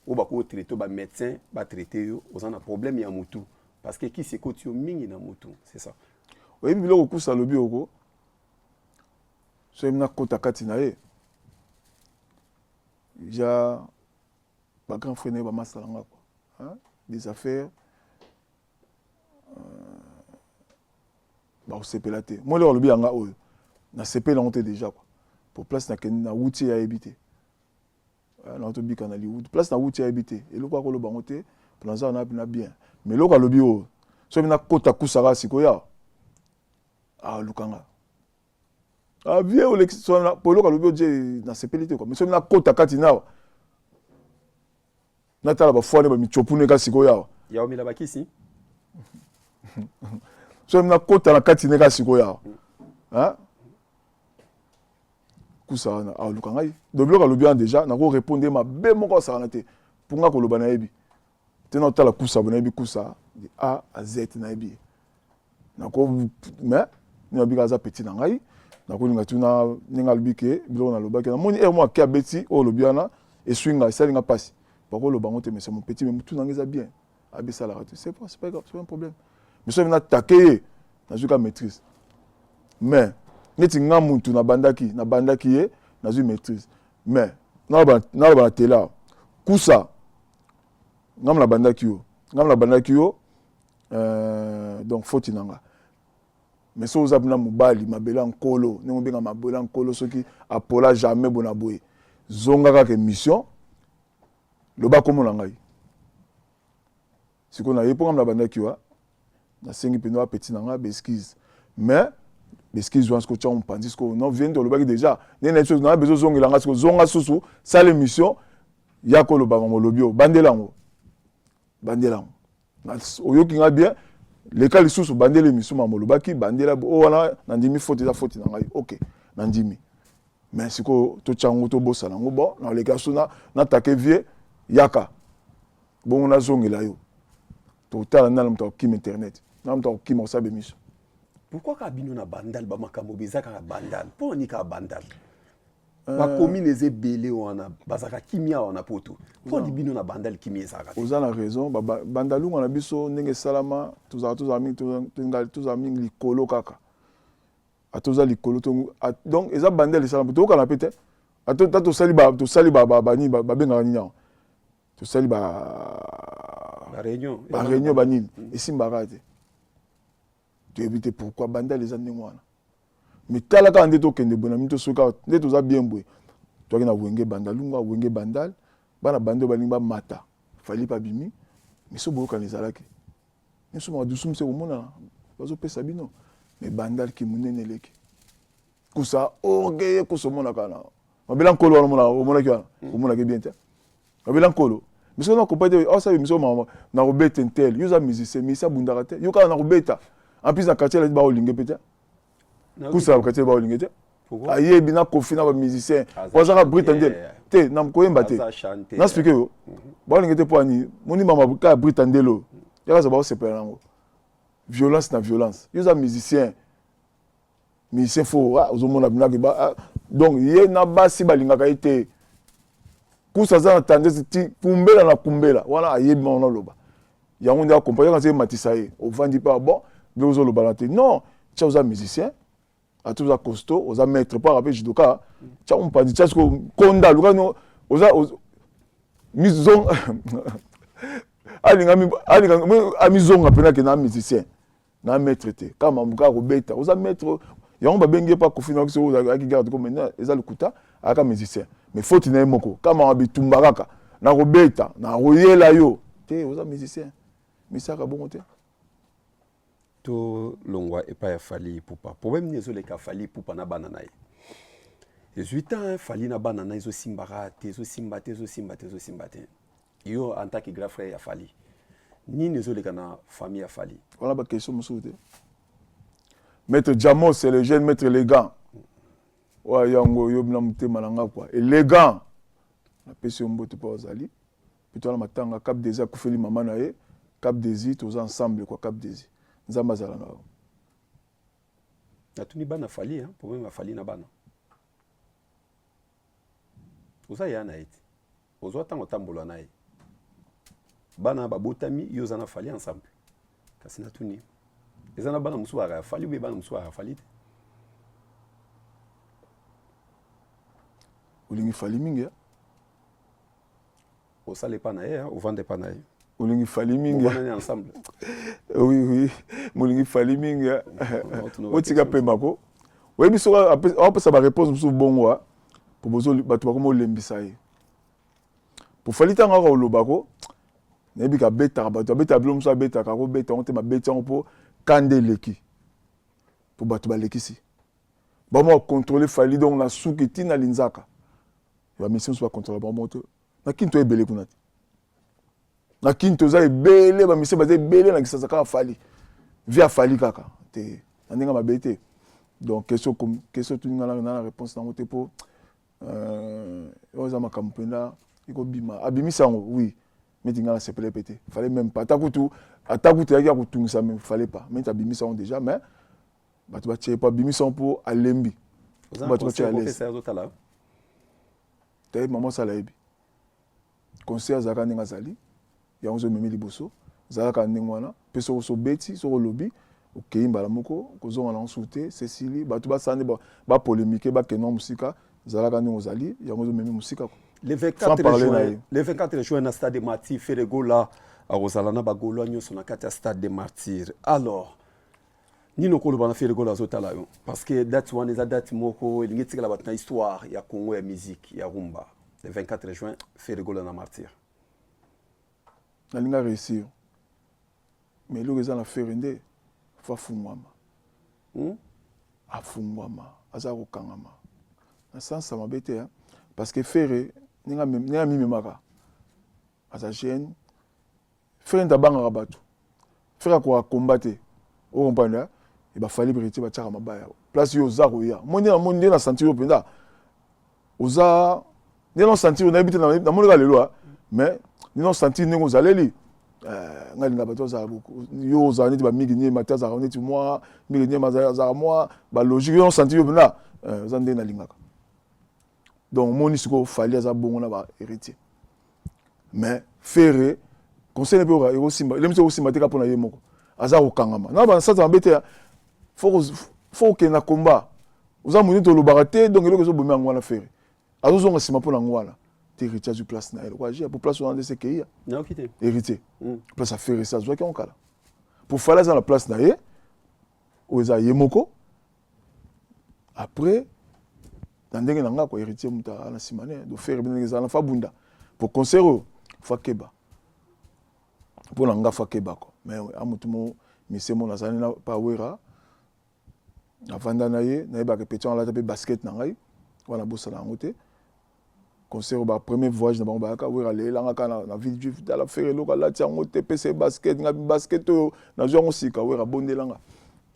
oyo bakotraite, bamédecin batraite yo, oza na problème ya motu parce que kisi ekoti yo mingi na motu, c'est ça. Oyebi biloko kusa alobi oko soki nakota kati na ye ja bagrand frère na ye bamasala nga quoi hein? Des affaires bakosepela te moi eloko alobi yanga oyo nasepeli yango te déjà quoi po place nakende nawuti ye ayebi te na tobika na liwuti place nawuti ayebi te eloko akoloba yango te mpo naza na na bien mais eloko alobi oyo soki nakota kusaka sikoyo alukanga ah vie olekisi po eloko alobi oje nasepeli te quoi mais soki nakota kati nawa natala bafwane bamichopune ka sikoyo awa ya omela bakisi soki nakota na kati ne ka sikoyo awa kusa wana aluka ngai donc biloko alobi wana déjà nako répondre mabe moko asakana te mpo nga koloba nayebi. Te na otala kusa bo nayebi kusa de A à Z nayebi ye. Nako mais nayebi aza petit na ngai. Nakolinga tuna ndenge alobi ke biloko nalobaki namoni heure moko ake abeti oyo olobi wana eswi ngai esali nga mpasi bakoloba yango te mais c'est mon petit mais mutu na ngai eza bien abisalaka te c'est pas c'est pas grave c'est pas un problème mais soki natake ye nazwi ka maîtrise mais neti nga mutu nabandaki nabandaki ye nazwi maîtrise mais naloba na tele awa kusa ngam nabandaki yo ngam nabandaki yo donc foti na nga mais soki oza mpena mobali mabele ya nkolo ndenge obenga mabele ya nkolo soki apola jamais bona boye zonga kaka émission loba kombo na ngai sikoyo naye mpo ngam nabandaki wa nasengi mpenza apeti na ngai baexcuse mais baexcuse wana sikoyo tia mopanzi sikoyo non vie nde olobaki déjà ndenge na biso na bezo ozongela ngai sikoyo zonga susu sala émission ya koloba mama olobi oyo bandela yango bandela yango oyoki ngai bien leka lisusu bandela émission mama olobaki bandela oyo wana nandimi faute eza faute na ngai ok nandimi mais sikoyo totya yango tobosana yango bon naleka so natake vie yaka bongo nazongela yo totala nani moto akokima internet nani moto akokima kosala bémission. Pourquoi kaka bino na Bandal bamakambo eza kaka Bandal? Mpo ani kaka Bandal? Bacommune eza ebele wana bazalaka kimia wana poto. Mpo ani bino na Bandal kimia ezalaka te? Oza na raison. Bandalungwa na biso ndenge esalama tozala mingi likolo kaka ata oza likolo donc eza Bandal esalama toyokana mpe te ata tosali banini babengaka nini awa tosali baréunion banini esimbaka te toyebi te pourquoi Bandal eza ndenge wana. Mais tala kaka nde tokende boye na mini tosoki kaka nde toza bien boye toyaki na Wenge Bandalungwa Wenge Bandal bana bande oyo balingi bamata Fally mpe abimi mais so boyokana ezalaki nyonso madusu mosi komonana bazopesa bino mais Bandal ki monene eleki kusa orgueil kusa omonaka na mabela nkolo wana omonaki wana omonaki bien te mabela nkolo biso na comprendre te osala biso mama na kobeta ntel yo oza musicien musicien abundaka te yo kaka na kobeta en plus na quartier lati baolinge mpe te kusa na quartier baolinge te ayebi na Kofi na bamusicien po azaka brita ndele te na koyemba te na explique yo baolinge te mpo ani moni mama kaka brita ndele oyo yakaza baosepela nango violence na violence yo oza musicien musicien fo ozomona binaki donc ye na basi balingaka ye te kusa aza na tendance ti kumbela na kumbela wana ayebi ma wana oloba yango nde akompagne kaka ematisa ye ovandi mpe bon nde ozolobana te non tia oza musicien ati oza costaud oza maître po aka mpe judoka tia mopanzi tia siko konda luka oza mizonga alinga amizonga mpena ke na musicien na maître te kaka mambo kaka kobeta oza maître yango babengi ye mpa Kofi na biso ayaki garde ko maintenant eza lokuta ayaka musicien mais faute na ye moko kaka mama bitumba kaka na kobeta na koyela yo te oza musicien misaka bongo te. Tolongwa epai ya Fally Ipupa. Problème nini ezoleka Fally Ipupa na bana na ye? Ezwi temps Fally na bana na ezosimbaka te ezosimba te ezosimba te ezosimba te. Yo en tant que grand frère ya Fally, nini ezoleka na famille ya Fally? Wana baquestion mosusu te. Maître Jamos, c'est le jeune maître élégant oyo yango oyobi na motema na nga quoi élégant napesi yo mbote mpo ozali mpe toza na matanga Cap Desi akufeli mama na ye Cap Desi toza ensemble quoi Cap Desi Nzambe azala na yo. Natuni bana Fally, problème ya Fally na bana oza ya na ye te ozwa ntango otambola na ye bana babotami yo oza na Fally ensemble kasi natuni eza na bana mosusu bayaka ya Fally obe bana mosusu bayaka Fally te. Olingi Fally mingi? Osala epa na ye, ovanda epa na ye. Olingi Fally mingi. Bovanani ensemble. Oui, molingi Fally mingi. Otika pemba ko oyebi soki aopesa baréponse mosusu bongo po bato bakoma olembisa ye po Fally ntango kaka olobako nayebi ka abetaka bato abetaka bilo mosusu abetaka akobeta yango te babeti yango mpo kanda eleki po bato balekisi bamo bacontrôle Fally donc na suki ntina linzaka bamission mosusu bacontrôle bango te na kini to ebele kuna te na kini toza ebele bamission baza ebele na Kisasa kaka Fally vie afali kaka te na ndenge mabe te donc question question tuninga na réponse nango te mpo oyo eza makambo mpenza ekobima abimisi yango oui. Meti nga nasepele mpe te, fallait même pas, ata kutu, ata kutu eyaki ya kotungisa, mais fallait pas. Meti abimisa yango déjà, mais bato batie po abimisa yango mpo alembi. Bato batie à l'aise te. Mama osala yebi conseil, azalaka ndenge azali, yango ozomemi liboso, ezalaka ndenge wana. Mpe soki osobeti, soki olobi, okei mbala moko kozonga nango su te. Cecili, bato basala nde bapolémique, bakende mosika. Ezalaka ndenge ozali, yango ezomemi mosika. Le 24 juin, le 24 juin na Stade de Martyr, Ferre Gola akozala na bagaulois nyonso na kati ya Stade de Martyr. Alors nini okoloba na Ferre Gola azotala yo? Parce que date wana eza date moko elingi etikala bato na histoire ya Congo, ya musique ya rumba. Le 24 juin, Ferre Gola na Martyr. Nalinga réussir, mais eloko eza na Ferre nde faut afungwama. Afungwama, aza kokangama na sansa mabe te, parce que Ferre, ndenge amimemaka, aza jeune. Ferre nde abangaka bato. Ferre akoka komba te, ocomprendre? E bafali briti batiaka mabaya place. Yo oza koya mo nde namoni nde na sentir yo mpenza, oza nde na sentir yo, nayebi te, namoni kaka lelo, mais nde na sentir ndenge ozaleli. Ngai linga bato azala, yo ozala neti bamingi niema te, azalaka neti mwa mingi niema, azalaka mwa balogique. Yo na sentir yo mpenza oza ndenge nalingaka. Donc omoni sikoyo, Fali aza bongo na bahéritier, mais Ferre, conseil mpe ekosimba, elemisi ekosimba te kaka mpona ye moko, aza kokangama na bansanza mabe te. Faut kokende na combat, oza motu tolobaka te. Donc eloko ezobomi yango wana, Ferre azozonga nsima mpo na yango wana te. Héritier azwi place na ye lokola jia po place wana nde sekeia. Héritier, place ya Ferre esi azwaki yango kala. Po Fali aza na place na ye oyo eza ye moko. Après, na ndenge na nga ko, Héritier moto na nsima ne. Do Ferre ndenge ezala na fa bunda po concert oyo, faut akeba. Mpo na nga, faut akeba ko, mais amotu mo mise mo nazali na pa Wera, navanda na ye, nayebaka petit alata mpe basket na ngai wana, bosala yango te. Concert oyo, ba premier voyage na bango, bayaka, Wera alelanga kaka na ville juif: "Tala Ferre, eloko alati yango te, pesa ye basket." Nga basket oyo nazwi yango sika. Wera abondelanga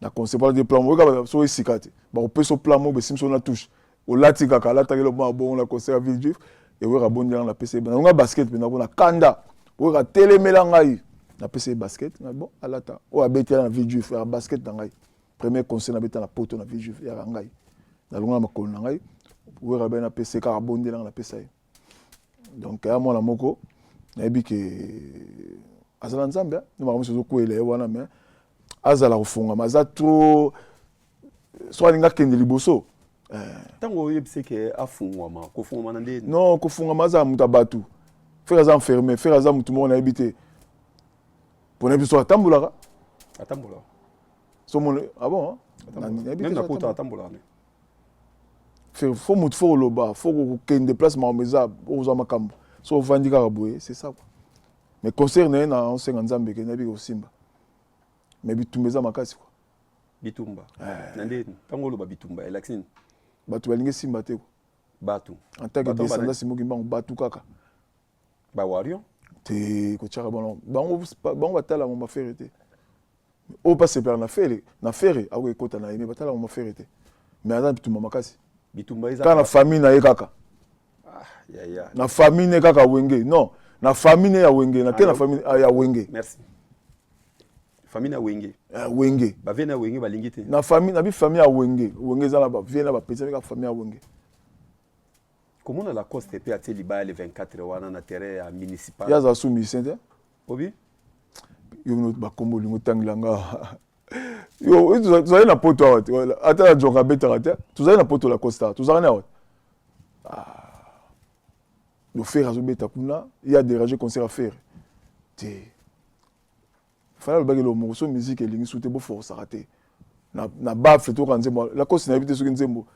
na concert mpona de plan oyoka soki esika te, bakopesa plan moko besimisi na touche, olati kaka, alataki eloko moko bongo na concert ya ville juif. Ewera abondelanga, napesa ye nalonga basket mpenza kuna kanda. Wera atelemela ngai, napesa ye basket. Bon, alata oyo abetela na ville juif ya basket na ngai. Premier concert nabeta na Poto na ville juif, yaka ngai nalonga na makolo na ngai. Wera be napesa ye kaka, abondelanga, napesa ye. Donc aya mwana moko, nayebi ke azala Nzambe nde makambo nyonso ezokweyela ye wana, mais azala kofungama, aza trop so alingi akende liboso. Ntango oyebisi ke afungwama, kofungwama na nde? Non, kofungwama, azala moto ya bato. Ferre aza enfermé. Ferre aza motu moko, nayebi te mpona biso atambolaka. Atambolaka. So mona, ah bon? Même na Poto atambolaka ne. Faut motu, faut koloba, faut kokende place makambo eza, ozwa makambo. So ovandi kaka boye, c'est ça quoi. Mais concert na ye, na osenga Nzambe ke nayebi kosimba, mais bitumba eza makasi quoi. Bitumba na nde? Ntango oloba bitumba, elakisi nini? Bato balingi esimba te quoi. Bato? En tant que descendant Simoki Mbango, bato kaka. Bawarrior? Te, kotiaka bango, bango batala mo baFerre te. Oyo mpa sepelaka na Ferre, na Ferre akoki ekota na ye, mais batala mo baFerre te. Mais aza na bitumba makasi. Bitumba eza kaka na famille na ye kaka. Ah, na famille ne kaka Wenge, non, na famille ne ya Wenge, na te, na famille ya Wenge. Merci. Famille na Wenge. Wenge. Bavieux na Wenge balingi te? Na famille na bi, famille ya Wenge. Wenge eza na bavieux na bapetits, kaka famille ya Wenge. Komona Lacoste mpe atie libaya le 24 wana na terrain ya municipal. Ye azala su musicien te. Obi? Yo bakombo olingi otangela nga yo, tozali na Poto awa te. Ata na joka abetaka te, tozali na Poto. Lacoste tozalaka ni awa. Do Ferre azobeta kuna, ye adérange concert ya Ferre te. Fali alobaki eloko moko: so musique elingi su te, boforsaka te. Na baffle toyoka nzembo Lacoste, nayebi te soki nzembo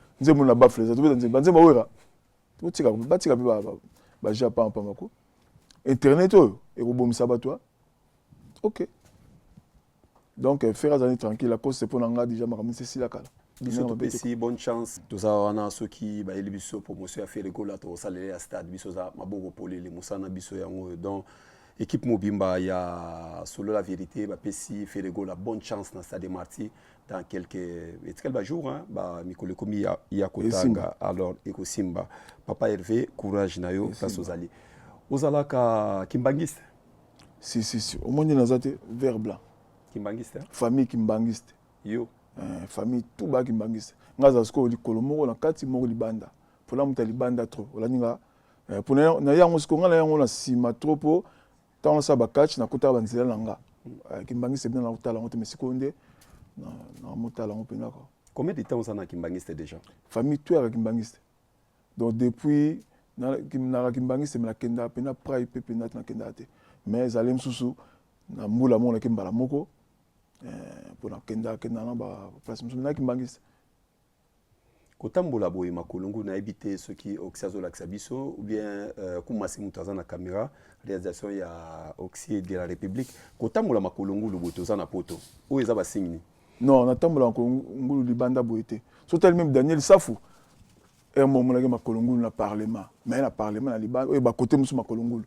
na baffle eza. Tobeta nzembo, banzembo awera, totika, batika mpe baja pampamba ko. Internet oyo ekobomisa bato. Ok, donc Ferre azali tranquille. Lacoste, mpo na nga, déjà makambo nisi esila kala. Biso topesi bonne chance, toza wana. Soki bayeli biso promotion ya Ferre Gola, tokosalela ya stade. Biso oza maboko polele, mosala na biso yango oyo. Donc équipe mobimba ya Solo la vérité bapesi Ferre Gola bonne chance na Stade Martyr dans quelques etikali bajour, hein, bamikolo ekomi ya kotanga. Alors ekosimba. Papa Hervé, courage na yo place ozali. Ozalaka kimbangiste? Si si si, omoni naza te vert blanc. Kimbangiste. Famille kimbangiste. Yo. Famille tout ba kimbangiste. Nga za sikoyo likolo moko na kati moko libanda. Pona moto ya libanda trop. Olandi nga pona na yango sikoyo nga na yango na sima trop po ntango nasala ba catch nakotaka ba nzela na nga. Kimbangiste bina na kotala yango te mais sikoyo nde na motala yango mpenza quoi. Combien de temps oza na kimbangiste déjà? Famille tout ya kimbangiste. Donc depuis naka kimbangiste me nakendaka mpenza prai mpe mpenza te nakendaka te. Mais ezali mosusu na mbula moko nake mbala moko mpo nakendaka kendaka na ba place mosusu na kimbangiste. Kotambola boye makolo ngulu nayebi te soki Oxy azolakisa biso ou bien Kumasi moto aza na caméra réalisation ya Oxy de la République. Kotambola makolo ngulu boye toza na poto oyo eza ba signe nini? Non, natambola makolo ngulu libanda boye te. So tali même Daniel Safu ere moko omonaki makolo ngulu na parlement, mais na parlement na libanda oyo bakote mosusu makolo ngulu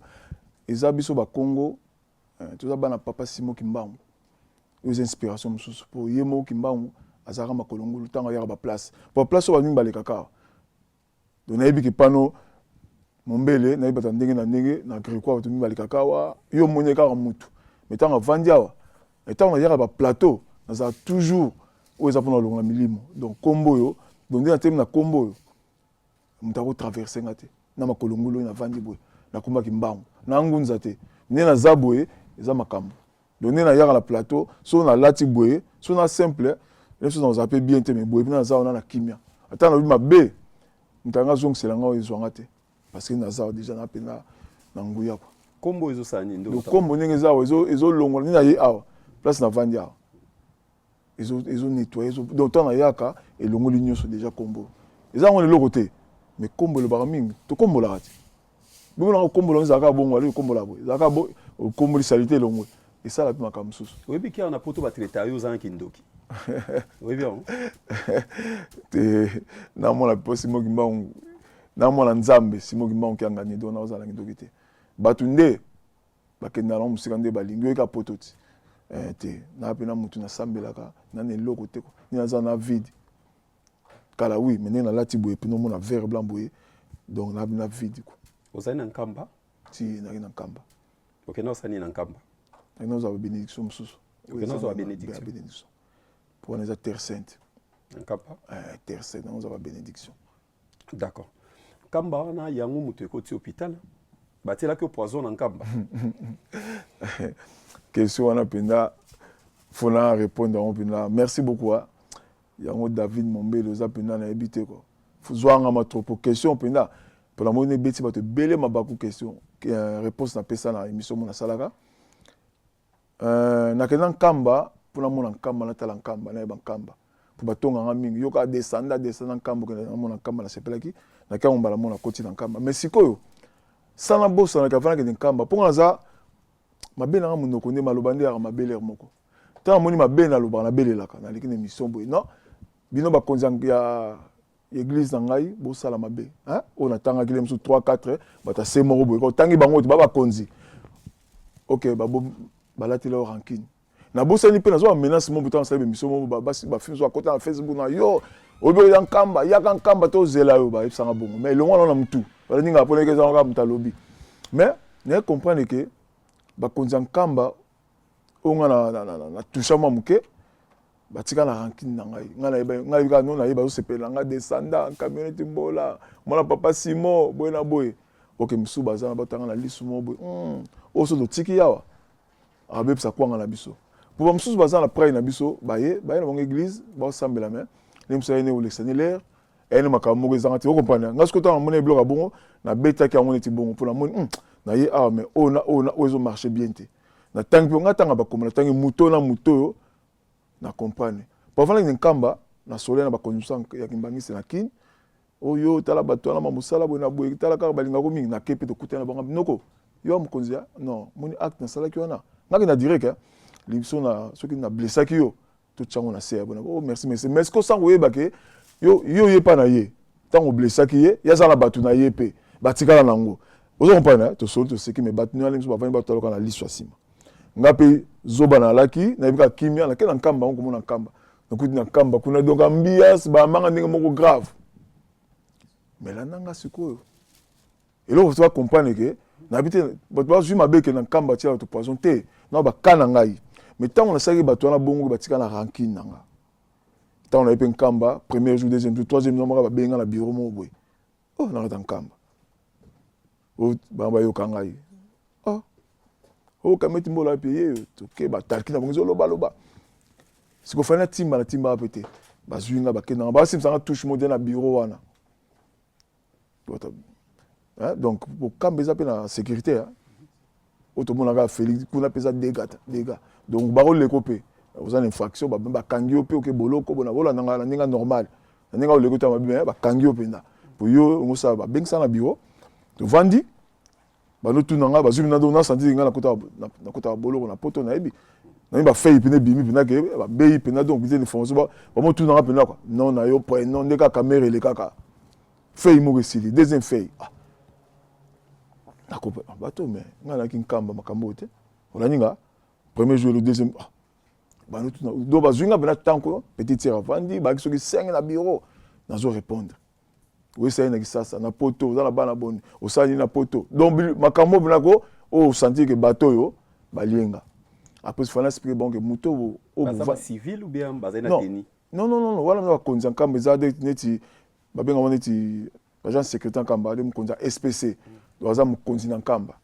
eza biso bakongo. Toza bana papa Simon Kimbangu, oyo eza inspiration mosusu po ye moko Kimbangu azalaka makolo ngulu ntango ayaka baplace po baplace oyo bamingi balekaka awa. Donc nayebi ke pano mombele nayebi bato ya ndenge na ndenge na greco bato mingi balekaka awa, yo omoni kaka mutu mais ntango avandi awa, ntango nayaka baplateau nazala toujours oyo eza mpona kolongola milimo. Donc kombo oyo, donc nde natemi na kombo oyo moto akotraverse nga te na makolo ngulu oyo navandi boye nakombaki mbangu na ngunza te nde naza boye eza makambo. Donc nde nayaka na plateau so nalati boye so na simple nde so nazala mpe bien te mais boye mpe naza wana na kimia, ata nalobi mabe moto anga azongisela nga oyo ezwanga te parce que naza déjà na mpenza na nguya quoi. Kombo ezosala nini? Donc kombo ndenge eza awa ezolongola nde naye awa place navandi awa ezo nettoyer, donc ntango nayaka elongoli nyonso déjà kombo eza yango eloko te mais kombo elobaka mingi tokombolaka te bomonaka kombola ezalaka bongo alo ekombola boye ezalaka bo okomboli salite elongwe esala mpe makambo mosusu. Oyebi ki awa na poto batraita yo ozalaki ndoki, oyebi yango te? Namona mpo Simon Kimbangu, namona Nzambe Simon Kimbangu kiangani, donc naozala ndoki te. Bato nde bakendaka nango mosika nde balingi oyeka poto ti te na mpe na mutu nasambelaka nana eloko te nde naza na vide kala. Oui, mais ndenge nalati boye mpe nomona vert blanc boye, donc na vide quoi. Ozali na Nkamba? Ti naki na Nkamba. Okenda osali na Nkamba? Naki nazwa babénédiction mosusu. Okenda ozwa babénédiction? Bénédiction mpo wana eza terre sainte. Na Nkamba? Terre sainte, nango ozwa babénédiction. D'accord. Nkamba wana yango moto ekoti hôpital, batielaki yo poison na Nkamba? Question wana mpenza fona répondre yango mpenza. Merci beaucoup. Yango David Mombele oza mpenza nayebi te quoi, zwanga matropo question mpenza mpona moni ebeti bato ebele mabaku. Question réponse napesa na émission mo nasalaka, nakenda Nkamba mpona mona Nkamba, natala Nkamba, nayeba Nkamba mpo batonganga mingi. Yoka descenda descenda Nkamba, okenda namona Nkamba, nasepelaki nakiango mbala mona koti na Nkamba. Mais sikoyo sana bosanaka avant nakende Nkamba mpo nga naza mabe nanga monoko nde maloba nde yaka mabe lere moko. Ntango namoni mabe nalobaka, nabelelaka, naleki na émission boye: non, bino bakonzi ya église na ngai bosala mabe oyo natangaki le mosusu 3 4 bato ase moko boye, otangi bango te ba bakonzi. Ok, balatela yo rancune. Nabosani mpe nazwa bamenace mo buta nasala émission mo bafilme so akota na Facebook na yo oyebi oya Nkamba, yaka Nkamba tozela yo, bayebisanga bongo. Mais elongo wana na mutu baliningaka mpona eke ezanga moto alobi, mais naye comprendre ke bakonzi ya Nkamba oyo nga na toucha mwa moke batika na rancune na ngai. Ngai nayebi kaka no nayeba azosepela na ngai descenda camionnette mbola mwana papa Simon boye na boye. Ok, mosusu baza na batanga na lisu moko boye oyo so totiki awa abebisa kwanga na biso po bamosusu baza na prai na biso baye baye na bango église baosambela mais nde mosu ayene kolekisa ni lere ayene makambo moko ezanga te. Okomprendre ngai soki otanga namoni biloko ya bongo nabetaki yango neti bongo mpo namoni na ye awa mais oyo na oyo na oyo ezomarche bien te. Natangi mpe ngai tanga bakoma natangi moto na moto oyo na comprendre po avandaki na Nkamba na sole na bakonzi mosusu ya kimbangisi na Kine oyo tala bato wana ma mosala boye na boye, tala kaka balingako mingi. Nake mpe tokutana na bango noko yo mokonzi ya non moni acte nasalaki wana ngaki na direct libiso na soki na blessaki yo totyango na se ya bona. Oh merci, merci, mais ce sango oyeba ke yo yo ye pa na ye ntango oblessaki ye, ye aza na bato na ye mpe batikala nango. Ozo comprendre? Tosoli toseki mais bato wana biso bavandi bataloka na liso ya nsima. Nga mpe zoba nalaki nayebi kaka kimia nake na Nkamba yango komona Nkamba nakuti na Nkamba kuna donc ambiance bamanga ndenge moko grave. Mais landanga sikoyo eloko to bacomprendre ke Nayebi te, bato bazwi mabe ke na Nkamba tia bato poison te, na baka na ngai. Mais ntango nasalaki bato wana bongo, batika na rancune na nga. Ntango naye mpe Nkamba, premier jour, deuxième jour, troisième jour, moko babenga na bureau moko boye. Oh, nakata Nkamba, bango bayoka ngai. Oh, oh, kameti mbola mpe ye toke batalki na bango, ezolobaloba. Sikofali natimba, natimba mpe te. Bazwi nga, bakendanga, basimbisanga touche mo te na bureau wana. Donc bokamba eza mpe na sécurité oyo tomonaka Félix kuna mpe eza dégâts, dégâts. Donc bakoleko mpe oza na infraction, bakangi yo mpe, oke boloko. Bona bolandanga na ndenge normal, na ndenge oleko te mabe, bakangi yo mpenza po yo ongosala. Babengisa na bureau, tovandi, bandotuna nga, bazwi mina. Donc nasanti nga nakota boloko na poto. Nayebi nayebi bafei mpena ebimi mpena ke babeyi mpena. Donc bize information, bamotuna nga mpena kua non na yo, prénom nde kaka kamere ele kaka feuille moko esili, deuxième feuille. Ah, bato, mais ngai nayaki Nkamba, makambo oyo te. Olandi nga premier jour, le deuxième, ah, banotuna. Donc bazwi nga mpena ntango petite sœur avandi, bayaki soki 5 na bureau. Nazo répondre, oyesali na Kisasa, na poto, oza na bana boni, osali nini na poto. Donc makambo mpena ko oyo osentir ke bato oyo balienga. Après fana expliquer bon ke moto oyo civil ou bien bazali na tenue? Non, non, non, wana bakonzi ya Nkamba, eza neti babengaka neti agent sécurité Nkamba, ade mokonzi ya SPC. Donc aza mokonzi na Nkamba,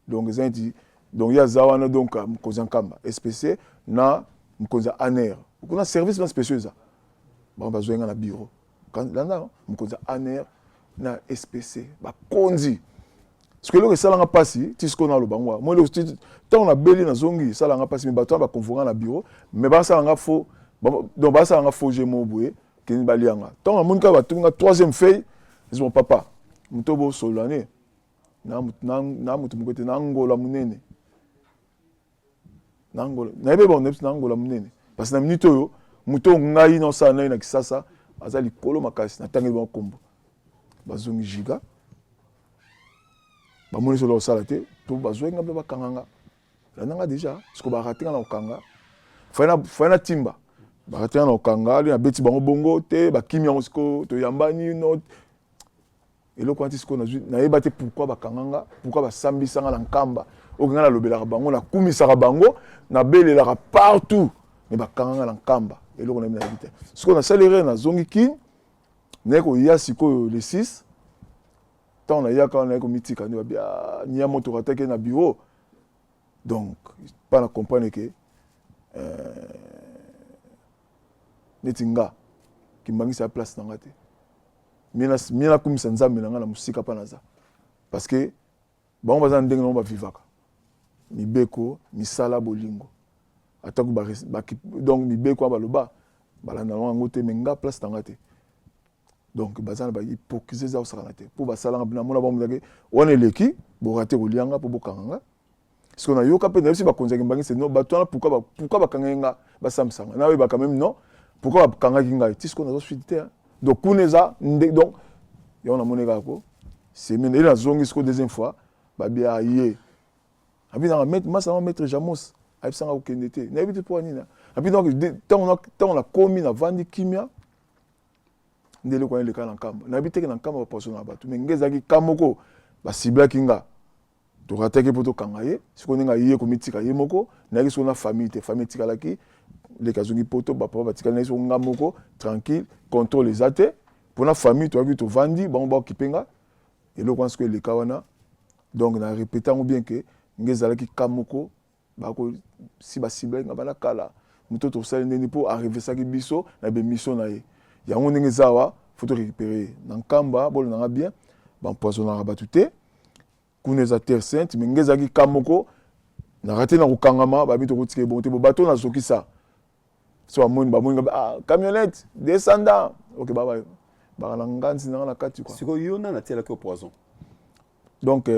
donc eza neti, donc ye aza wana. Donc mokonzi ya Nkamba SPC na mokonzi ya ANR kuna, service na spéciaux eza bango. Bazwa nga na bureau, landa, mokonzi ya ANR na SPC, bakonzi. Soki eloko esalanga mpasi ti sikoyo naloba ngo mo, eloko ntango nabeli nazongi esalanga mpasi. Me bato wana baconvoquer na bureau, mais basalanga faux. Donc basalanga faux jeu moko boye, kende balianga. Ntango namoni kaka batumi nga troisième feuille, ezi bon papa moto bosolola ne na moto moko te na Ngola monene, na Ngola nayebi bon na Ngola monene, parce que na minute oyo moto oyo ngai naosala nai na Kisasa aza likolo makasi. Natangeli bango nkombo, bazongi giga, bamoni solo kosala te to bazwaki nga mpe bakanga nga. Landanga déjà, siko barate nga na kokanga, fai na timba, barate nga na kokanga ali, nabeti bango bongo te, bakimi yango. Sikoyo toyambani no eloko wana ti sikoyo nayeba te pourquoi bakanga nga, pourquoi basambisa nga na Nkamba oyo nga nalobelaka bango, nakumisaka bango, nabelelaka partout. Me bakanga nga na Nkamba, eloko nayebi, nayebi te. Sikoyo nasali erreur, nazongi Kine, naye koya sikoyo le 6. Ntango nayaka wana, naye komitika nde babi nia moto ataki na bureau. Donc pas na comprendre ke neti nga kimbangisa ya place na nga te. Mie nakumisa Nzambe na nga na mosika mpa naza, parce que bango baza na ndenge nango bavivaka, mibeko, misala, bolingo, atako donc mibeko wana baloba balanda yango te. Me nga place na nga te. Donc baza na bahypocrisie, eza kosakana te. Mpo basalanga mpena mona bango wana eleki, borate kolianga mpo bokanga nga. Parce que nayoka mpe nayebisi bakonzi ya Kimbangisi non, bato wana pourquoi bakangaki nga, basambisanga, nayebaka même non pourquoi bakangaki ngai. Ti sikoyo naza suite te. Donc kuna eza nde, donc yango namoni kaka ko semaine ele nazongi sikoyo deuxième fois, babia ye abi nanga masa nanga maître Jamos ayebisanga kokende te, nayebi te mpo nini. Abi donc ntango nakomi, navandi kimia nde eloko wana eleka na Nkamba. Nayebi teke na Nkamba bapoisonaka bato, mais nge ezalaki ka moko basiblaki nga, torataki mpo tokanga ye. Sikoyo ndenge aye komitika ye moko, nayaki sikoyo na famille te. Famille etikalaki, leki azongi poto, bapapa batikali, nayaki sikoyo nga moko tranquille, contrôle eza te mpona famille. Toyaki, tovandi, bango baokipe nga. Eloko wana sikoyo eleka wana. Donc na répété yango bien ke nge ezalaki ka moko si basiblaki nga bana kala. Moto tosali ndeni mpo arevesaki biso na bemission na ye yango ndenge eza awa, faut torécupérer ye na Nkamba. Bolonanga bien, baempoisonnaka bato te kuna, eza terre sainte. Me nge ezalaki ka moko na rate na kokangama, babi tokotika ebongo te. Bo bato nazokisa so bamoni, bamoni nga, ah, camionnette descendant, ok, baba baka na nganzi nanga na kati quoi. Sikoyo yo nani atielaki yo poison? Donc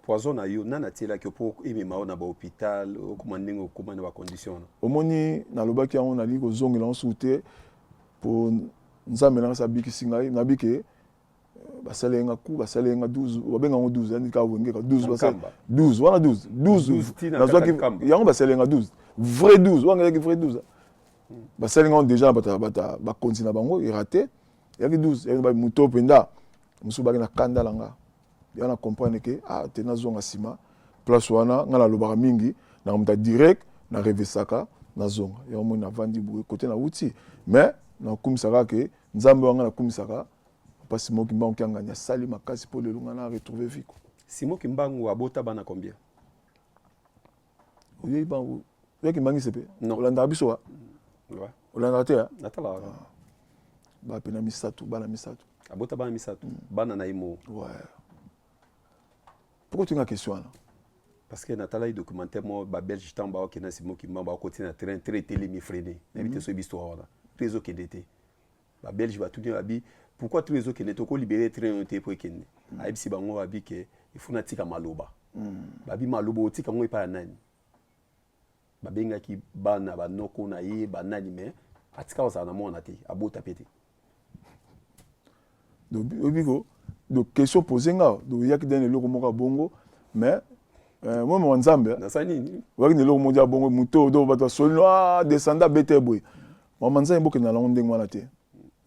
poison na yo, nani atielaki yo mpo emema yo na bahôpital, okoma ndenge okoma na bacondition wana? Omoni, nalobaki yango, nalingi kozongela yango suku te, mpo Nzambe nanga abikisi ngai. Nabi ke basali nga ku basali nga 12, babenga yango 12, yani kaka wenge ka 12, 12 wana, 12, 12 nazwaki yango. Basali nga 12, vrai 12 wana ezalaki vrai 12. Basali nga déjà na bata bakonzi na bango, erate, eyaki 12, eyaki moto mpenza mosusu baki na kanda na nga. Ya na comprendre ke ah te, nazonga nsima place wana. Ngai nalobaka mingi na moto direct, na revesaka, nazonga. Yango moi navandi boye kote nauti, mais nakumisaka ke Nzambe wanga, nakumisaka mpasi moki mbangu kiangani asali makasi mpo lelo ngai na retrouve vie quoi. Simon Kimbangu abota bana combien? Oyebi oyaki mbangisi mpe? Non. Olandaka biso wa? Ouais. Olandaka te? Natalaka. Bapena misato, bana misato. Abota bana misato, bana na ye mo? Ouais. Pourquoi toyinga question wana? Parce que natalaki documentaire moko, Babelge, ntango baokende na Simon Kimbangu, bakoti na train, train etelemi, freine. Nayebi te so yebi histoire wana. Train ezokende te. Babelge batuni, babi: "Pourquoi train ezokende te? Okolibere train oyo te mpo ekende." Ayebisi bango, babi ke il faut natika maloba. Babi: "Maloba otika yango epai ya nani?" Babengaki bana, banoko na ye, banani, mais atika kozala na mwana te, abota pe te. Donc oyebi ko, donc question posé nga, donc oyaki dene eloko moko ya bongo, mais moi mwa Nzambe. Nasali nini? Oyaki na eloko moko ya bongo, moto donc bato basoli, ah, descendant abete boye. Mama Nzambe, bokende na yango ndenge wana te.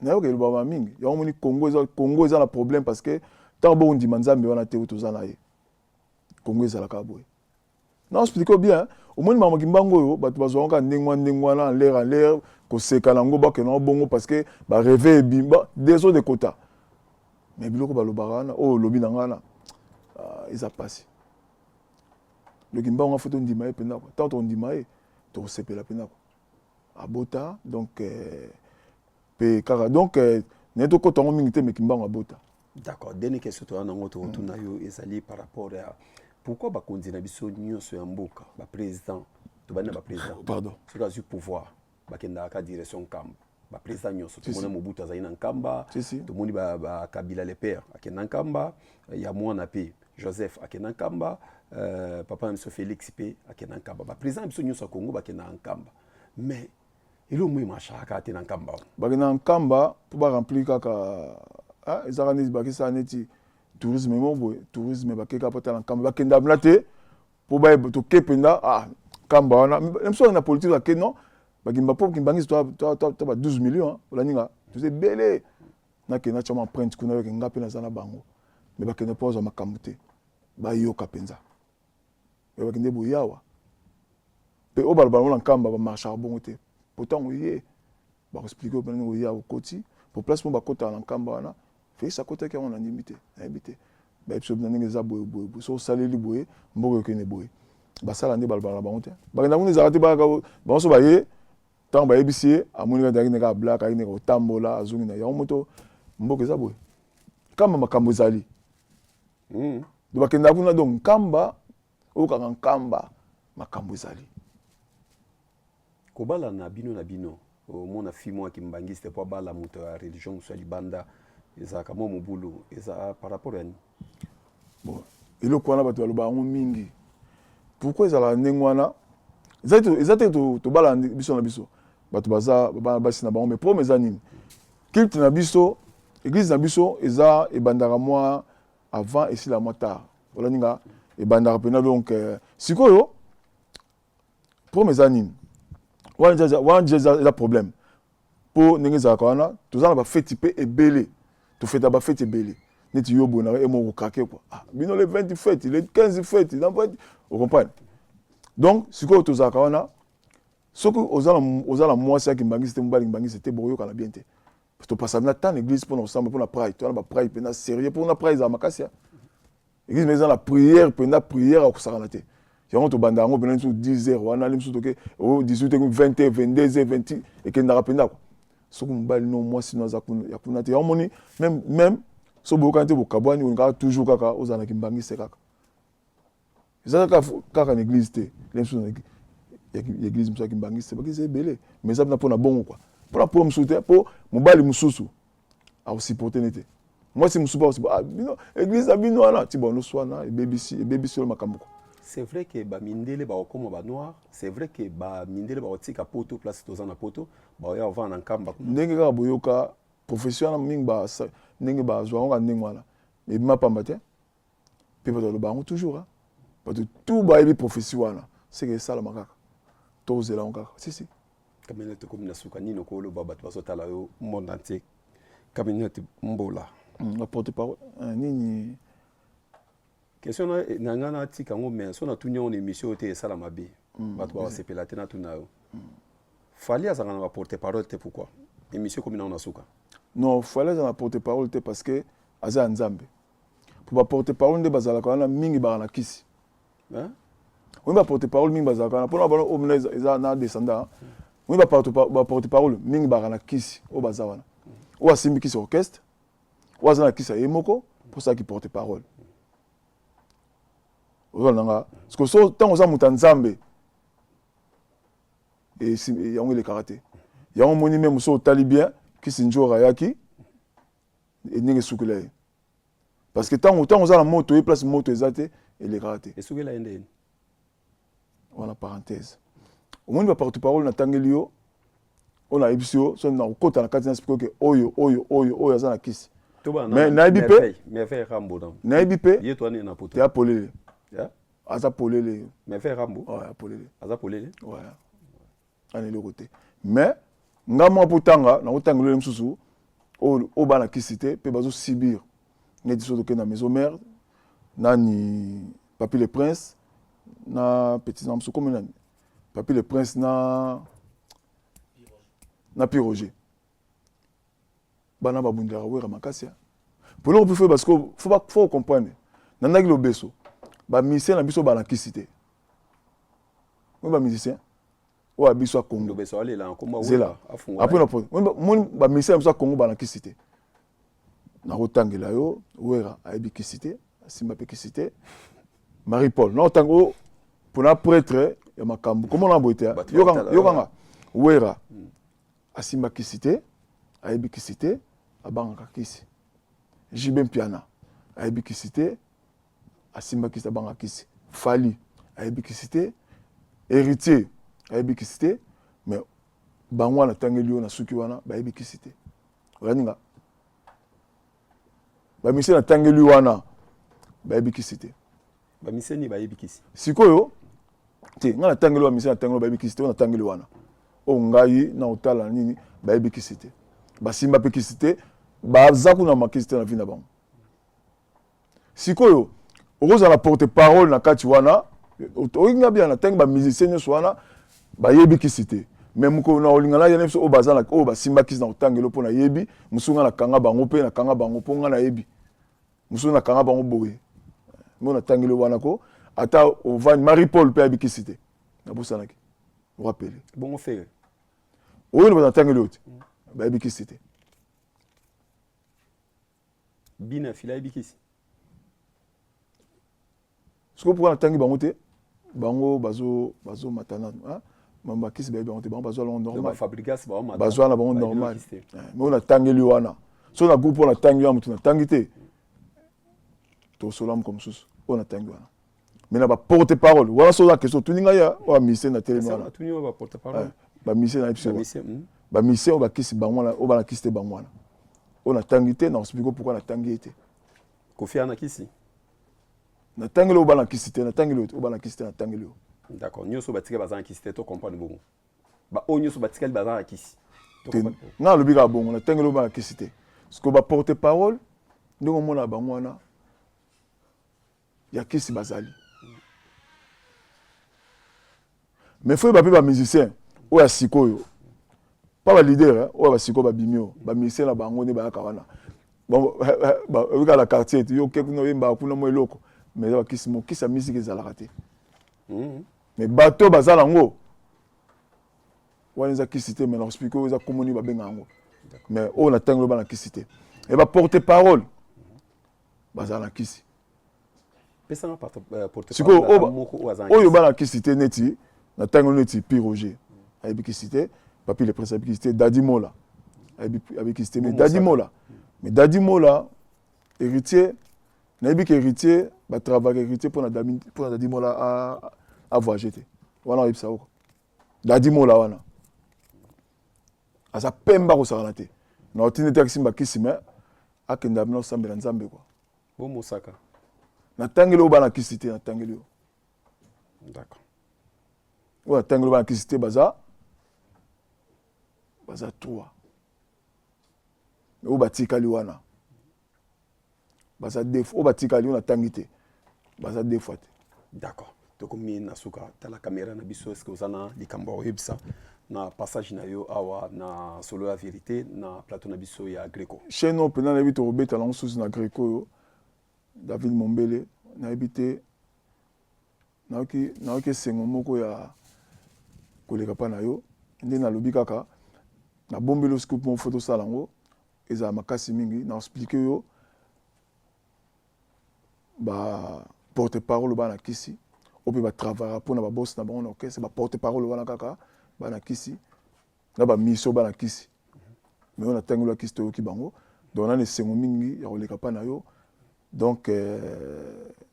Nayoka elobaka mingi yango. Moni, Congo eza, Congo eza na problème, parce que ntango bokondima Nzambe wana te oyo toza na ye, Congo ezalaka boye. Na explique bien, omoni makambo Kimbangu oyo, bato bazwaka kaka ndenge wana, ndenge wana, en l'air, en l'air, koseka nango, bakende yango bongo, parce que bareve ebimba désordre ekota. Mais biloko balobaka wana oyo olobi na ngai wana, eza mpasi. Donc Kimbangu nga, faut tondima ye mpenza kwa. Ntango tondima ye, tokosepela mpenza kwa. Abota donc mpe kaka donc naye tokota yango mingi te, mais Kimbangu abota. D'accord. Dernière question toya nango, tokotuna yo, ezali par rapport ya pourquoi bakonzi na biso nyonso ya mboka, baprésident, tobandi na baprésident. Pardon. Soki azwi pouvoir, bakendaka ka direction Nkamba. Baprésident nyonso, tomoni Mobutu azali na Nkamba. Si, si. Tomoni Bakabila le père akenda Nkamba, ya mwana mpe Joseph akenda Nkamba, papa na biso Félix mpe akenda Nkamba. Baprésident na biso nyonso ya Congo bakendaka Nkamba, mais eloko moi emashaka te na Nkamba wana. Bakenda na Nkamba mpo baremplir kaka, ezalaka neti bakesala neti tourisme mo boye, tourisme. Bakeka mpo tala Nkamba, bakenda mpena te mpo bayeba toke mpenza, ah, Nkamba wana na biso na politique bake. Non, bakimba mpo kimbangisi to ba 12 millions, olaninga toza ebele. Nakende natya mwa empreinte kuna, yoke nga mpe naza na bango. Mais bakende mpo bazwa makambo te, bayoka mpenza oyo bakende boyawa mpe oyo baloba bango na Nkamba, bamarchaka bongo te. Po ntango ye bakoexpliquer oyo ndenge oya okoti po place mo bakotaka na Nkamba wana, Félix akotaki yango, na ndimi te, nayebi te. Bayebi biso na ndenge eza boye boye boye, so osaleli boye, mboka ekende boye. Basala nde balobaka na bango te. Bakenda kuna, ezalaka te. Bango so baye, ntango bayebisi ye, amoni kaka ndenge kaka blague, ayaki ndenge kotambola, azongi na yango. Moto mboka eza boye, Nkamba makambo ezali. Donc bakendaka kuna, donc Nkamba oyo kaka Nkamba makambo ezali. Kobala na bino na bino, omona fille moko kimbangiste po abala moto ya religion mosusu ya libanda, ezalaka mwa mobulu. Eza par rapport ya nini? Bon, eloko wana bato baloba yango mingi. Pourquoi ezalaka ndenge wana? Eza te tobala biso na biso, bato baza bana basi na bango. Mais problème eza nini? Culte na biso, église na biso eza ebandaka mwa avant, esila mwa tard. Olaninga ebandaka mpena. Donc sikoyo problème eza nini wana? Wana déjà eza problème, mpo ndenge ezalaka wana, toza na bafeti mpe ebele, tofeta bafeti ebele. Neti yo boye na emo okokrake quoi. Ah, bino le 20 fête, le 15 fête, ocomprendre. Donc sikoyo tozalaka wana, soki oza na mwasi ya kimbangisi te, mobali kimbangisi te, bokoyokana bien te. Topasa na temps na église mpona kosamba, mpona prière. Toza na baprière mpenza sérieux, mpona prière ezala makasi ya église, mais eza na prière mpenza, prière akosakana te. Yango tobanda yango mpena mosusu 10 heures wana, ali mosusu toke 18 heures, 20 heures, 22 heures, 20 ekendaka mpenza kwa. Soki mobali no mwasi no aza ya kuna te, yango moni même so boyokani te, bokabwani, olingaka toujours kaka ozala na kimbangisi kaka. Eza kaka na église te, le mosusu ya église mosusu ya kimbangisi te, baéglise ebele. Mais eza mpena mpona bongo kua, mpona po mosusu te, mpo mobali mosusu akosupporte ne te, mwasi mosusu mpe ah, bino église na bino wana ti bono wana ebebisi, ebebisi oyo makambo kwa. C'est vrai que bamindele bakokoma banoir, c'est vrai que bamindele bakotika Poto, place toza na Poto, baoya kovanda na Nkamba. Ndenge kaka boyoka profession wana mingi, ndenge bazwa yango kaka ndenge wana, ebima pamba te. Mpe bato baloba yango toujours, bato tout bayebi prophétie wana, seke esalama kaka, tozela yango kaka, sisi. Kamene, tokomi na suka. Nini okoloba bato bazotala yo monde entier, Camionnette Mbola? Porte parole nini? Question na nga, natika yango, mais so natuni yango na émission oyo te, esala mabe, bato bakosepela te. Natuna yo, Fally azalaka na baporte parole te, pourquoi? Émission ekomi nango na suka. Non, Fally aza na porte parole te parce que aza ya Nzambe. Po baporte parole nde bazalaka wana mingi, baka na kisi. Hein? Oyi, baporte parole mingi bazalaka wana mpona bana oyo eza na descendant. Oyi, baporte parole mingi baka na kisi oyo baza wana, oyo asimbi kisi orchestre, oyo aza na kisi ya ye moko mpo asalaki porte parole. Ozala nanga parce que so ntango oza moto ya Nzambe, yango elekaka te. Yango omoni, même so otali bien, kisi njora ayaki ndenge esukela ye, parce que ntango oza na moto, ye place moto eza te, elekaka te. Esukela ye ndeni? Wana parenthèse. Omoni, baporte parole natangeli yo, oyo nayebisi yo, so nakokota na kati na expliquer ke oyo oyo oyo oyo aza na kisi. Mais nayebi mpe Merveille Rambo. Nayebi mpe. Ye to ani na poto. Te, apolele. Aza polele. Merveille Rambo. Ouais, apolele. Aza polele. Ouais, ana eloko te. Mais nga mwa mpo tanga nakotanga eloko mosusu oyo bana kisi te mpe bazosubir, neti so tokende na maison mère, nani, Papi le Prince na petit na mosusu komi nani, Papi le Prince na Pi Roger, bana babundelaka Wera makasi. Ya poloko mpe, parce que faut comprendre, nandaki lobeso, bamusicien na biso balakisi te. Oyo bamusicien oyo ya biso ya Congo, zela après moni, bamusicien na biso ya Congo balakisi te. Nakotangela yo, Wera ayebi kisi te, asimba mpe kisi te. Marie Paul, naotanga oyo mpona prêtre ya makambo komona boye te. Yokanga, Wera asimba kisi te, ayebi kisi te, abangaka kisi. JB Mpiana ayebi kisi te, asimba kisi, abangaka kisi. Fally ayebi kisi te, Héritier ayebi kisi te. Mais bango wana atangeli yo na suki wana, bayebi kisi te. Oyaninga bamusicien natangeli wana bayebi kisi te. Bamusicien nini bayebi kisi? Sikoyo te, ngai natangeli bamusicien natangeli bayebi kisi te. Oyo natangeli wana, oyo ngai na kotala nini, bayebi kisi te, basimba mpe kisi te, baza kuna makisi te na vie na bango. Sikoyo okozala porte parole na kati wana, oyoki nga bien, natangi bamusicien nyonso wana bayebi kisi te. Mais mokolo na kolinga naya na biso oyo baza, oyo basimba kisi, na kotangela mpo nayebi mosusu. Nga nakanga bango mpe nakanga bango mpo nga nayebi mosusu, nakanga bango boye mo natangeli wana ko ata ovandi. Marie Paul mpe ayebi kisi te, nabosanaki rappele. Bongo Ferre? Oyo bato natangeli oyo te, bayebi kisi te. Bina fila ayebi kisi? Sikoyo mpo natangi bango te, bango bazomata nanu bakisi, bayebi bango te, bango bazwa lango normal, bazwa na bango normal. Mais oyo natangeli wana, so na groupe oyo natangi wana, moto natangi te, tosola moko mosusu oyo natangi wana. Mais na baporte parole wana, so oza question otuni ngai ya oyo bamusicien na telemi wana, bamusicien na biso, bamusicien oyo bakisi bango wana, oyo banakisi te, bango wana oyo natangi te, na expliquer pourquoi natangi ye te. Kofi ana kisi? Natangeli oyo banakisi te, natangeli oyo banakisi te, natangeli oyo. D'accord, nyonso batikali baza na kisi te, to comprendre bongo, baoyo nyonso batikali baza na kisi? Nga alobi kaka bongo, natangeli oyo banakisi te. Parce que baporte parole, ndenge omona bango wana ya kisi bazali, mais faut yeba mpe bamusicien oyo ya sikoyo, pa baleader oyo basikoyo babimi, oyo bamusicien na bango nde bayaka wana, oyokaka na quartier te, yo oke kuna, oyembaka kuna mwa eloko, mais eza bakisi. Mokisi ya musique ezalaka te. Mais bato baza nango wana, eza kisi te. Mais na expliquer oyo eza kombo nini babenga yango. Mais oyo na ntango oyo bana kisi te, e baporte parole bazala na kisi. Sikoyo oyo bana kisi te, neti na ntango neti Pi Roger ayebi kisi te, Papi le Prince ayebi kisi te, Dadi Mola ayebi kisi te. Mais Dadi Mola, Héritier, nayebi ke Héritier batravaillaka, Héritier mpona Dadi Mola avoyage te wana, oyebisa oko Dadi Mola wana aza pemba kosakana te na otindi te akisimba kisi, mais akenda bino osambela Nzambe kua. Bomosaka. Natangeli oyo bana kisi te, natangeli oyo. D'accord. Oyo natangeli oyo bana kisi te, baza trois. Oyo batikali wana baza deux. Oyo batikali, oyo natangi te. Baza deux fois te. D'accord. Tokomi na suka, tala caméra na biso, est-ce que oza na likambo ya koyebisa na passage na yo awa na Solo ya Vérité na plateau na biso ya Greco? Chaîne oyo mpenza nayebi tokobeta nango susu na Greco oyo David Mombele, nayebi te, nayoki esengo moko ya koleka mpa na yo nde nalobi kaka nabombeli yo scoop moko, fo tosala yango ezala makasi mingi. Na explique yo ba porte parole bana kisi oyo mpe batravaillaka mpona baboss na bango na orchestre, baporte parole wana kaka bana kisi na bamiso bana kisi, mais oyo natangeli ya kisi toyoki bango. Donc nana esengo mingi ya koleka mpa na yo. Donc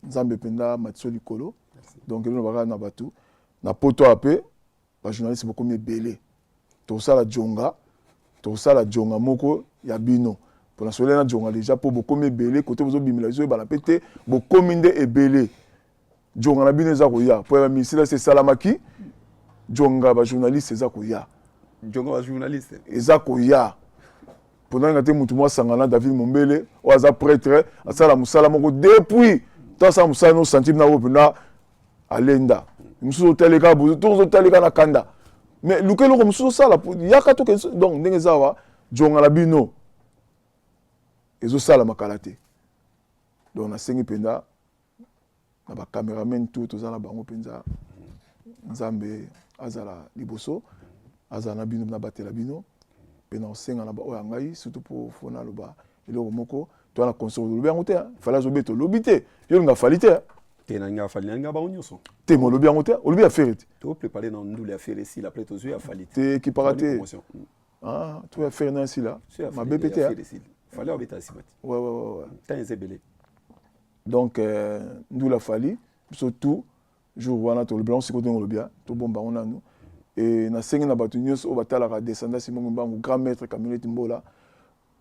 Nzambe mpenza matiso likolo. Donc eloko bakaka na bato na poto awa mpe bajournaliste bokomi ebele, tokosala jonga, tokosala jonga moko ya bino mpona sole na jonga deja, mpo bokomi ebele kote bozobimela biso oyebana mpe te, bokomi nde ebele. Jonga na bino eza koya mpo ya bamisila se esalamaki, jonga bajournaliste eza koya. Jonga bajournaliste eza koya mpo nalinga te motu mwa asangana David Mombele oyo aza prêtre, asala mosala moko depuis to asala mosala no centime na oyo mpenza alenda mosusu otaleka to ozotaleka na kanda, mais luka eloko mosusu osala, yaka toke. Donc ndenge eza awa, jonga na bino ezosalama kala te. Donc nasengi mpenza na bacameraman tout toza na bango mpenza, Nzambe azala liboso, azala na bino, nabatela bino mpe na kosenga na baoyo ya ngai surtout mpo fo naloba eloko moko to na console. Olobi yango te, Fally azobeta, olobi te yo olinga Fally te. Te, nalinga Fally, nalinga bango nyonso. Te, mo olobi yango te, olobi ya Ferre te. Toprépare na ndule ya Ferre esila, après tozwi ya Fally. Te, ekipaka te. Ah, to ya Ferre na esila mabe mpe te. Fally abeta nsima te. Ouais. Temps eza ebele. Donc ndula Fally biso tout jour wana tolobi yango sikoyo ndenge olobi, tobomba yango nanu. E nasengi na bato nyonso oyo batalaka descendance Simon Mbangu, grand maître camionnette Mbola,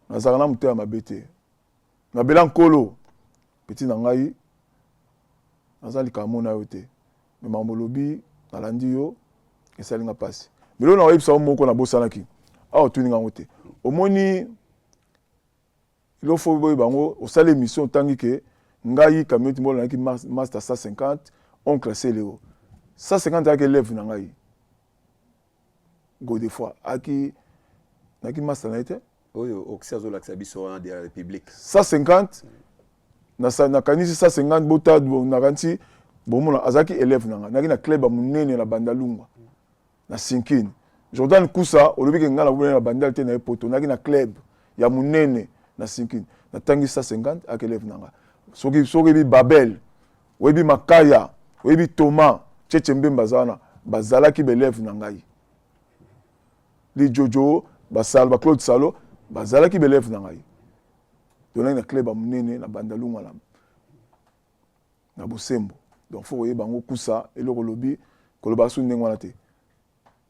nazalaka na motema mabe te, nabela nkolo petit na ngai, naza likambo na yo te, mais makambo olobi nalandi yo, esali nga mpasi. Lelo na oyebisa yo moko nabosanaki awa, otuni ngango te. Omoni ilo fo boyeba yango, osali émission, otangi ke ngai camionnette Mbola nayaki master 150, oncle Seleo 150 ayaki élève na ngai Godefroi, aki nayaki master na ye te. Oyo oxy azolakisa biso wana de la République. 150, nakanisi 150 bota, nakanisi bomona azalaki élève na ngai, nayaki na club ya monene na Bandalungwa na Sinkine. Jordan Kusa, olobi ke ngai nabona na Bandal te, na ye poto, nayaki na club ya monene na Sinkine, natangi 150 ayaki élève na ngai. Soki oyebi Babel, oyebi Makaya, oyebi Thomas Cheche Mbemba, aza wana, bazalaki baélève na ngai. Lijojo basalo, baclaude Salo, bazalaki baélève na ngai. Tonaki na club ya monene na Bandalungwa na Bosembo. Donc fo koyeba yango kusa eloko olobi koloba su ndenge wana te.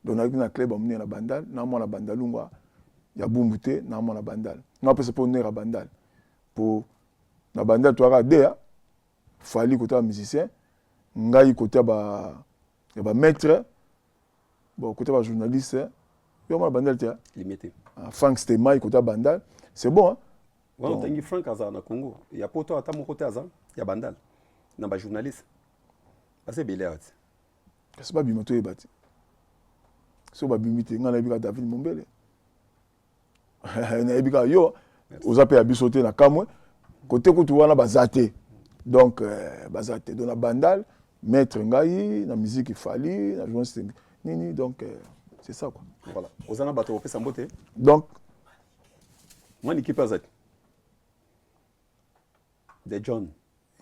Donc nayaki na club ya monene na Bandal na mwana Bandalungwa ya Bumbu te, na mwana Bandal nga apesa mpo nere ya Bandal, mpo na Bandal toyaka de Fally côté ya musicien, ngai côté ya bamaître, bon, côté ba journaliste yo mwana Bandal te. Limité. Ah, Frank Stemay côté ya Bandal, c'est bon, hein? Wana otangi Frank azala na Congo ya poto, ata moko te aza ya Bandal na bajournaliste, baza ebele awa te. Kasi babima toyeba te, so babimi te, ngai nayebi kaka David Mombele, nayebi kaka yo oza mpe ya biso te na kamwe kote kutu wana baza te. Donc baza te. Donc na Bandal maître ngai na musique Fally, na journaliste nini, donc c'est ça quoi. Voilà, oza na bato kopesa mbote? Donc mwana ekipe aza te de John.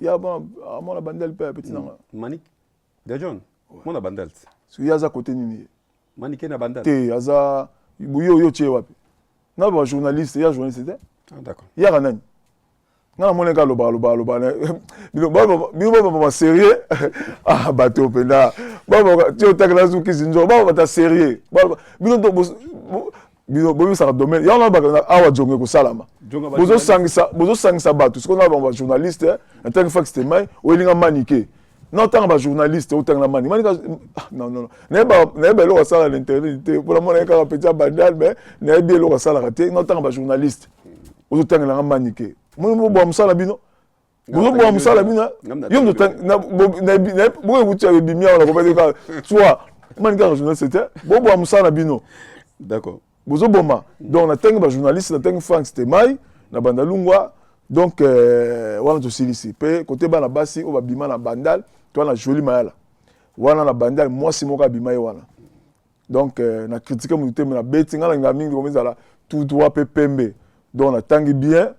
Ya bon, mwana Bandal mpe ya petit nanga. Manik de John, mwana Bandal te. Soki ye aza kote nini ye? Manike na Bandal. Te, aza yo yo tie wapi na bajournaliste ya journaliste te? Ah, d'accord. Yaka nani nga namoni kaka alobaka alobaka alobaka, bino babama sérieux. Ah, bato mpenza ti otakela sukisi nzo baba bata sérieux, bino bino boyebisaka domaine yango na awa jongo ekosalama, bozosangisa bato sikoyo na bango bajournaliste. Natangi Fax Temai, oyelinga Manike na otanga bajournaliste, otanga na Mani Manika. Non, non, nayeba eloko asalaka na internet te, mpona mona ye kaka petit ya Bandal, mais nayebi eloko asalaka te. Na otanga bajournaliste, ozotangelanga Manike, moni bobwa mosala bino. Bozoboma mosala bino. Yo moto boyekuti ya ebimi awa nakopesi kaka toi mani kaka journaliste te, boboma mosala na bino. D'accord. Bozoboma. Donc natangi bajournaliste, natangi Frank Stemai na Bandalungwa. Donc wana tosilisi mpe kote bana basi oyo babima na Bandal to wana Joli Mayala wana na Bandal, mwasi moko abima ye wana. Donc na critique motu te, me nabeti ngai nalinga mingi komi ezala tout droit mpe pembe. Donc natangi bien,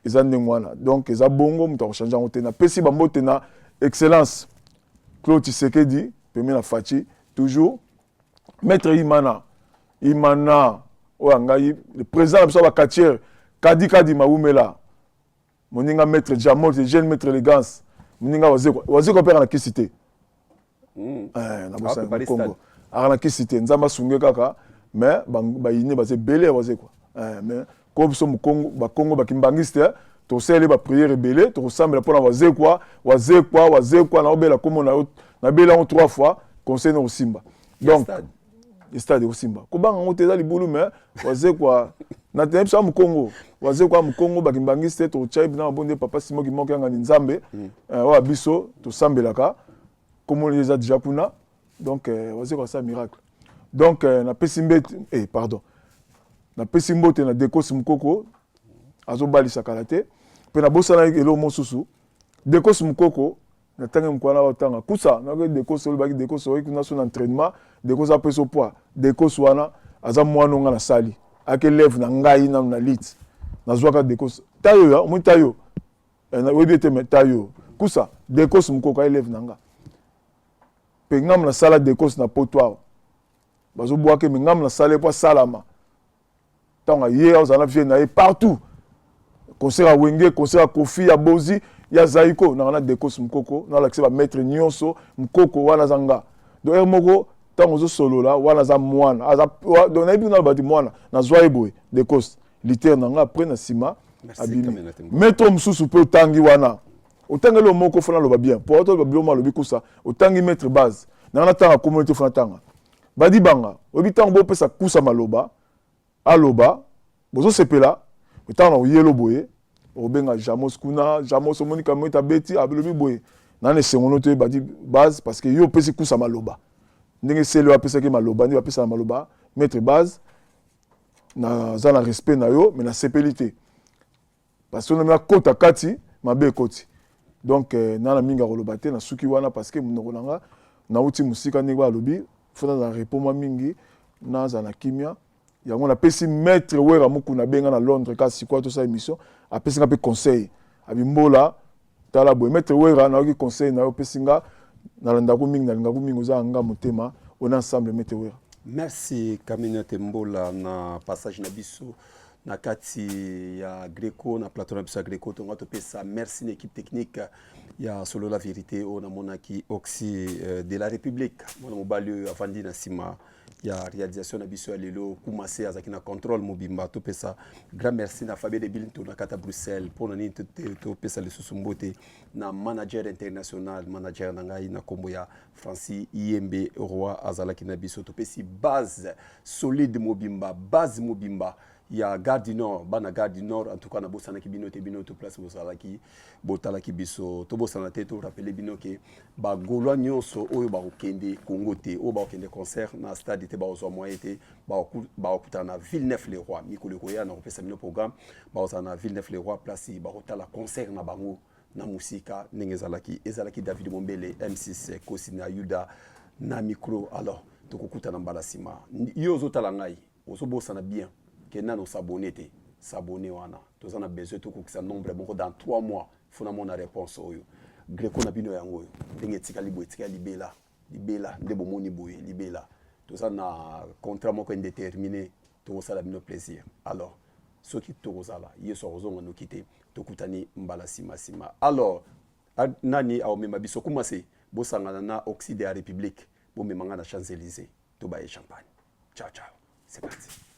eza ndenge wana. Donc eza bongo, moto akochange yango te. Napesi bambote na excellence Claude Tshisekedi pembe na Faci, toujours maître Imana Imana oyo ya ngai, le président na biso ya baquartier Kadi Kadi Mawumela, moninga maître Jamol, jeune maître élégance, moninga Wazekwa. Wazekwa mpe aka na kisi te. Na bosana Congo aka na kisi te. Nzambe asunge kaka, mais bayine baza ebele ya Wazekwa. Mais ko biso mokongo bakongo bakimbangisi te, tosaleli baprière ebele, tokosambela mpona Wazekwa. Wazekwa, Wazekwa, naobela kombo na yo, nabela yango trois fois, conseil na kosimba. Donc stade ekosimba, kobanga yango te, eza libulu. Mais Wazekwa na biso ya mokongo, Wazekwa ya mokongo bakimbangisi te, tokotya na mabonde papa Simoki moko yangani Nzambe oyo ya biso tosambelaka, komona eza déjà kuna. Donc Wazekwa asala miracle. Donc napesi mbete, pardon, napesi mbote na Dekos Mokoko, azobalisa kala te. Mpe nabosana eloko mosusu, Dekos Mokoko na ntangi mokolo wana batanga kusa naki Dekos, olobaki Dekos oyi kuna so na entraînement, Dekos apesa poids. Dekos wana aza mwana onga nasali ake élève na ngai nanu na lit, nazwaka Dekos tayo ya omoni tayo, oyebi ete me tayo kusa Dekos Mokoko élève na nga mpe ngamu nasala Dekos na poto awa, bazobwaka me ngamu nasala ye po asalama. Ntango aye azala na vie na ye partout, concert ya Wenge, concert ya Kofi, ya Bozi, ya Zaiko, nanga na Dekos Mokoko nalakisa bamaître nyonso. Mokoko wana aza nga. Donc heure moko ntango ozosolola wana aza mwana aza, donc nayebi kuna bati mwana nazwa ye boye Dekos liter na nga. Après na nsima abimi maître mosusu mpe otangi wana, otangeli oyo moko fona aloba bien po atoba biloko alobi kusa. Otangi maître base nanga natanga komoni te, fona tanga badi banga. Oyebi ntango bopesa kusa maloba, aloba, bozosepela. Ntango na oyelo boye, obenga Jamos kuna, Jamos omoni kamwete abeti, alobi boye nana esengo no te, badi base, parce que yo opesi kusa maloba ndenge sele oyo apesaki maloba, nde bapesaka maloba. Maître base, naza na respect na yo, mais nasepeli te parce que nakota kati mabe ekoti. Donc nana mingi akoloba te, nasuki wana parce que monoko na nga nauti mosika ndenge balobi, fo nazala repos mwa mingi, nazala na kimia. Yango napesi maître Wera Mokuna, abenga na Londres kaka sikoyo tosala émission, apesi nga mpe conseil, abimbola tala boye. Maître Wera, nayoki conseil na yo opesi nga, nalandako mingi, nalingako mingi, oza nga motema, on est ensemble, maître Wera. Merci Camionnette Mbola na passage na biso na kati ya Greco, na plateau na biso ya Greco. Tonga topesa merci na équipe technique ya Solo la vérité oyo namonaki Oxy de la République, mwana mobali oyo avandi na nsima ya réalisation na biso ya lelo. Kumase azalaki na contrôle mobimba. Topesa grand merci na Fabien de Bilinto na kati ya Bruxelles. Mpona nini topesa lisusu mbote na manager international, manager na ngai na nkombo ya Francis Yembe Roi, azalaki na biso. Topesi base solide mobimba, base mobimba ya Gare du Nord, bana Gare du Nord. En tout cas nabosanaki bino te, bino to place bozalaki botalaki biso. Tobosana te torappeler bino ke bagaulois nyonso oyo bakokende Congo te, oyo bakokende concert na stade te, bakozwa moyen te, bakokutana na Villeneuve le Roi mikolo ekoya. Na kopesa bino programme, bakozala na Villeneuve le Roi, place bakotala concert na bango na mosika ndenge ezalaki. Ezalaki David Mombele, M6 Kosi na Yuda na micro. Alors tokokutana mbala nsima. Yo ozotala ngai, ozobosana bien ke nano s'abonner te, s'abonner wana. Toza na besoin tokokisa nombre moko dans 3 mois. Fo namona réponse oyo Greco na bino yango oyo ndenge etikali boye, etikali libela libela nde bomoni boye libela. Toza na contrat moko indéterminé, tokosala bino plaisir. Alors soki tokozala, Yesu akozonga noki te, tokutani mbala nsima nsima. Alors nani aomema biso kumase, bosangana na Oxyde ya République, bomema nga na Champs Élysées, tobaye champagne. Ciao ciao, c'est parti.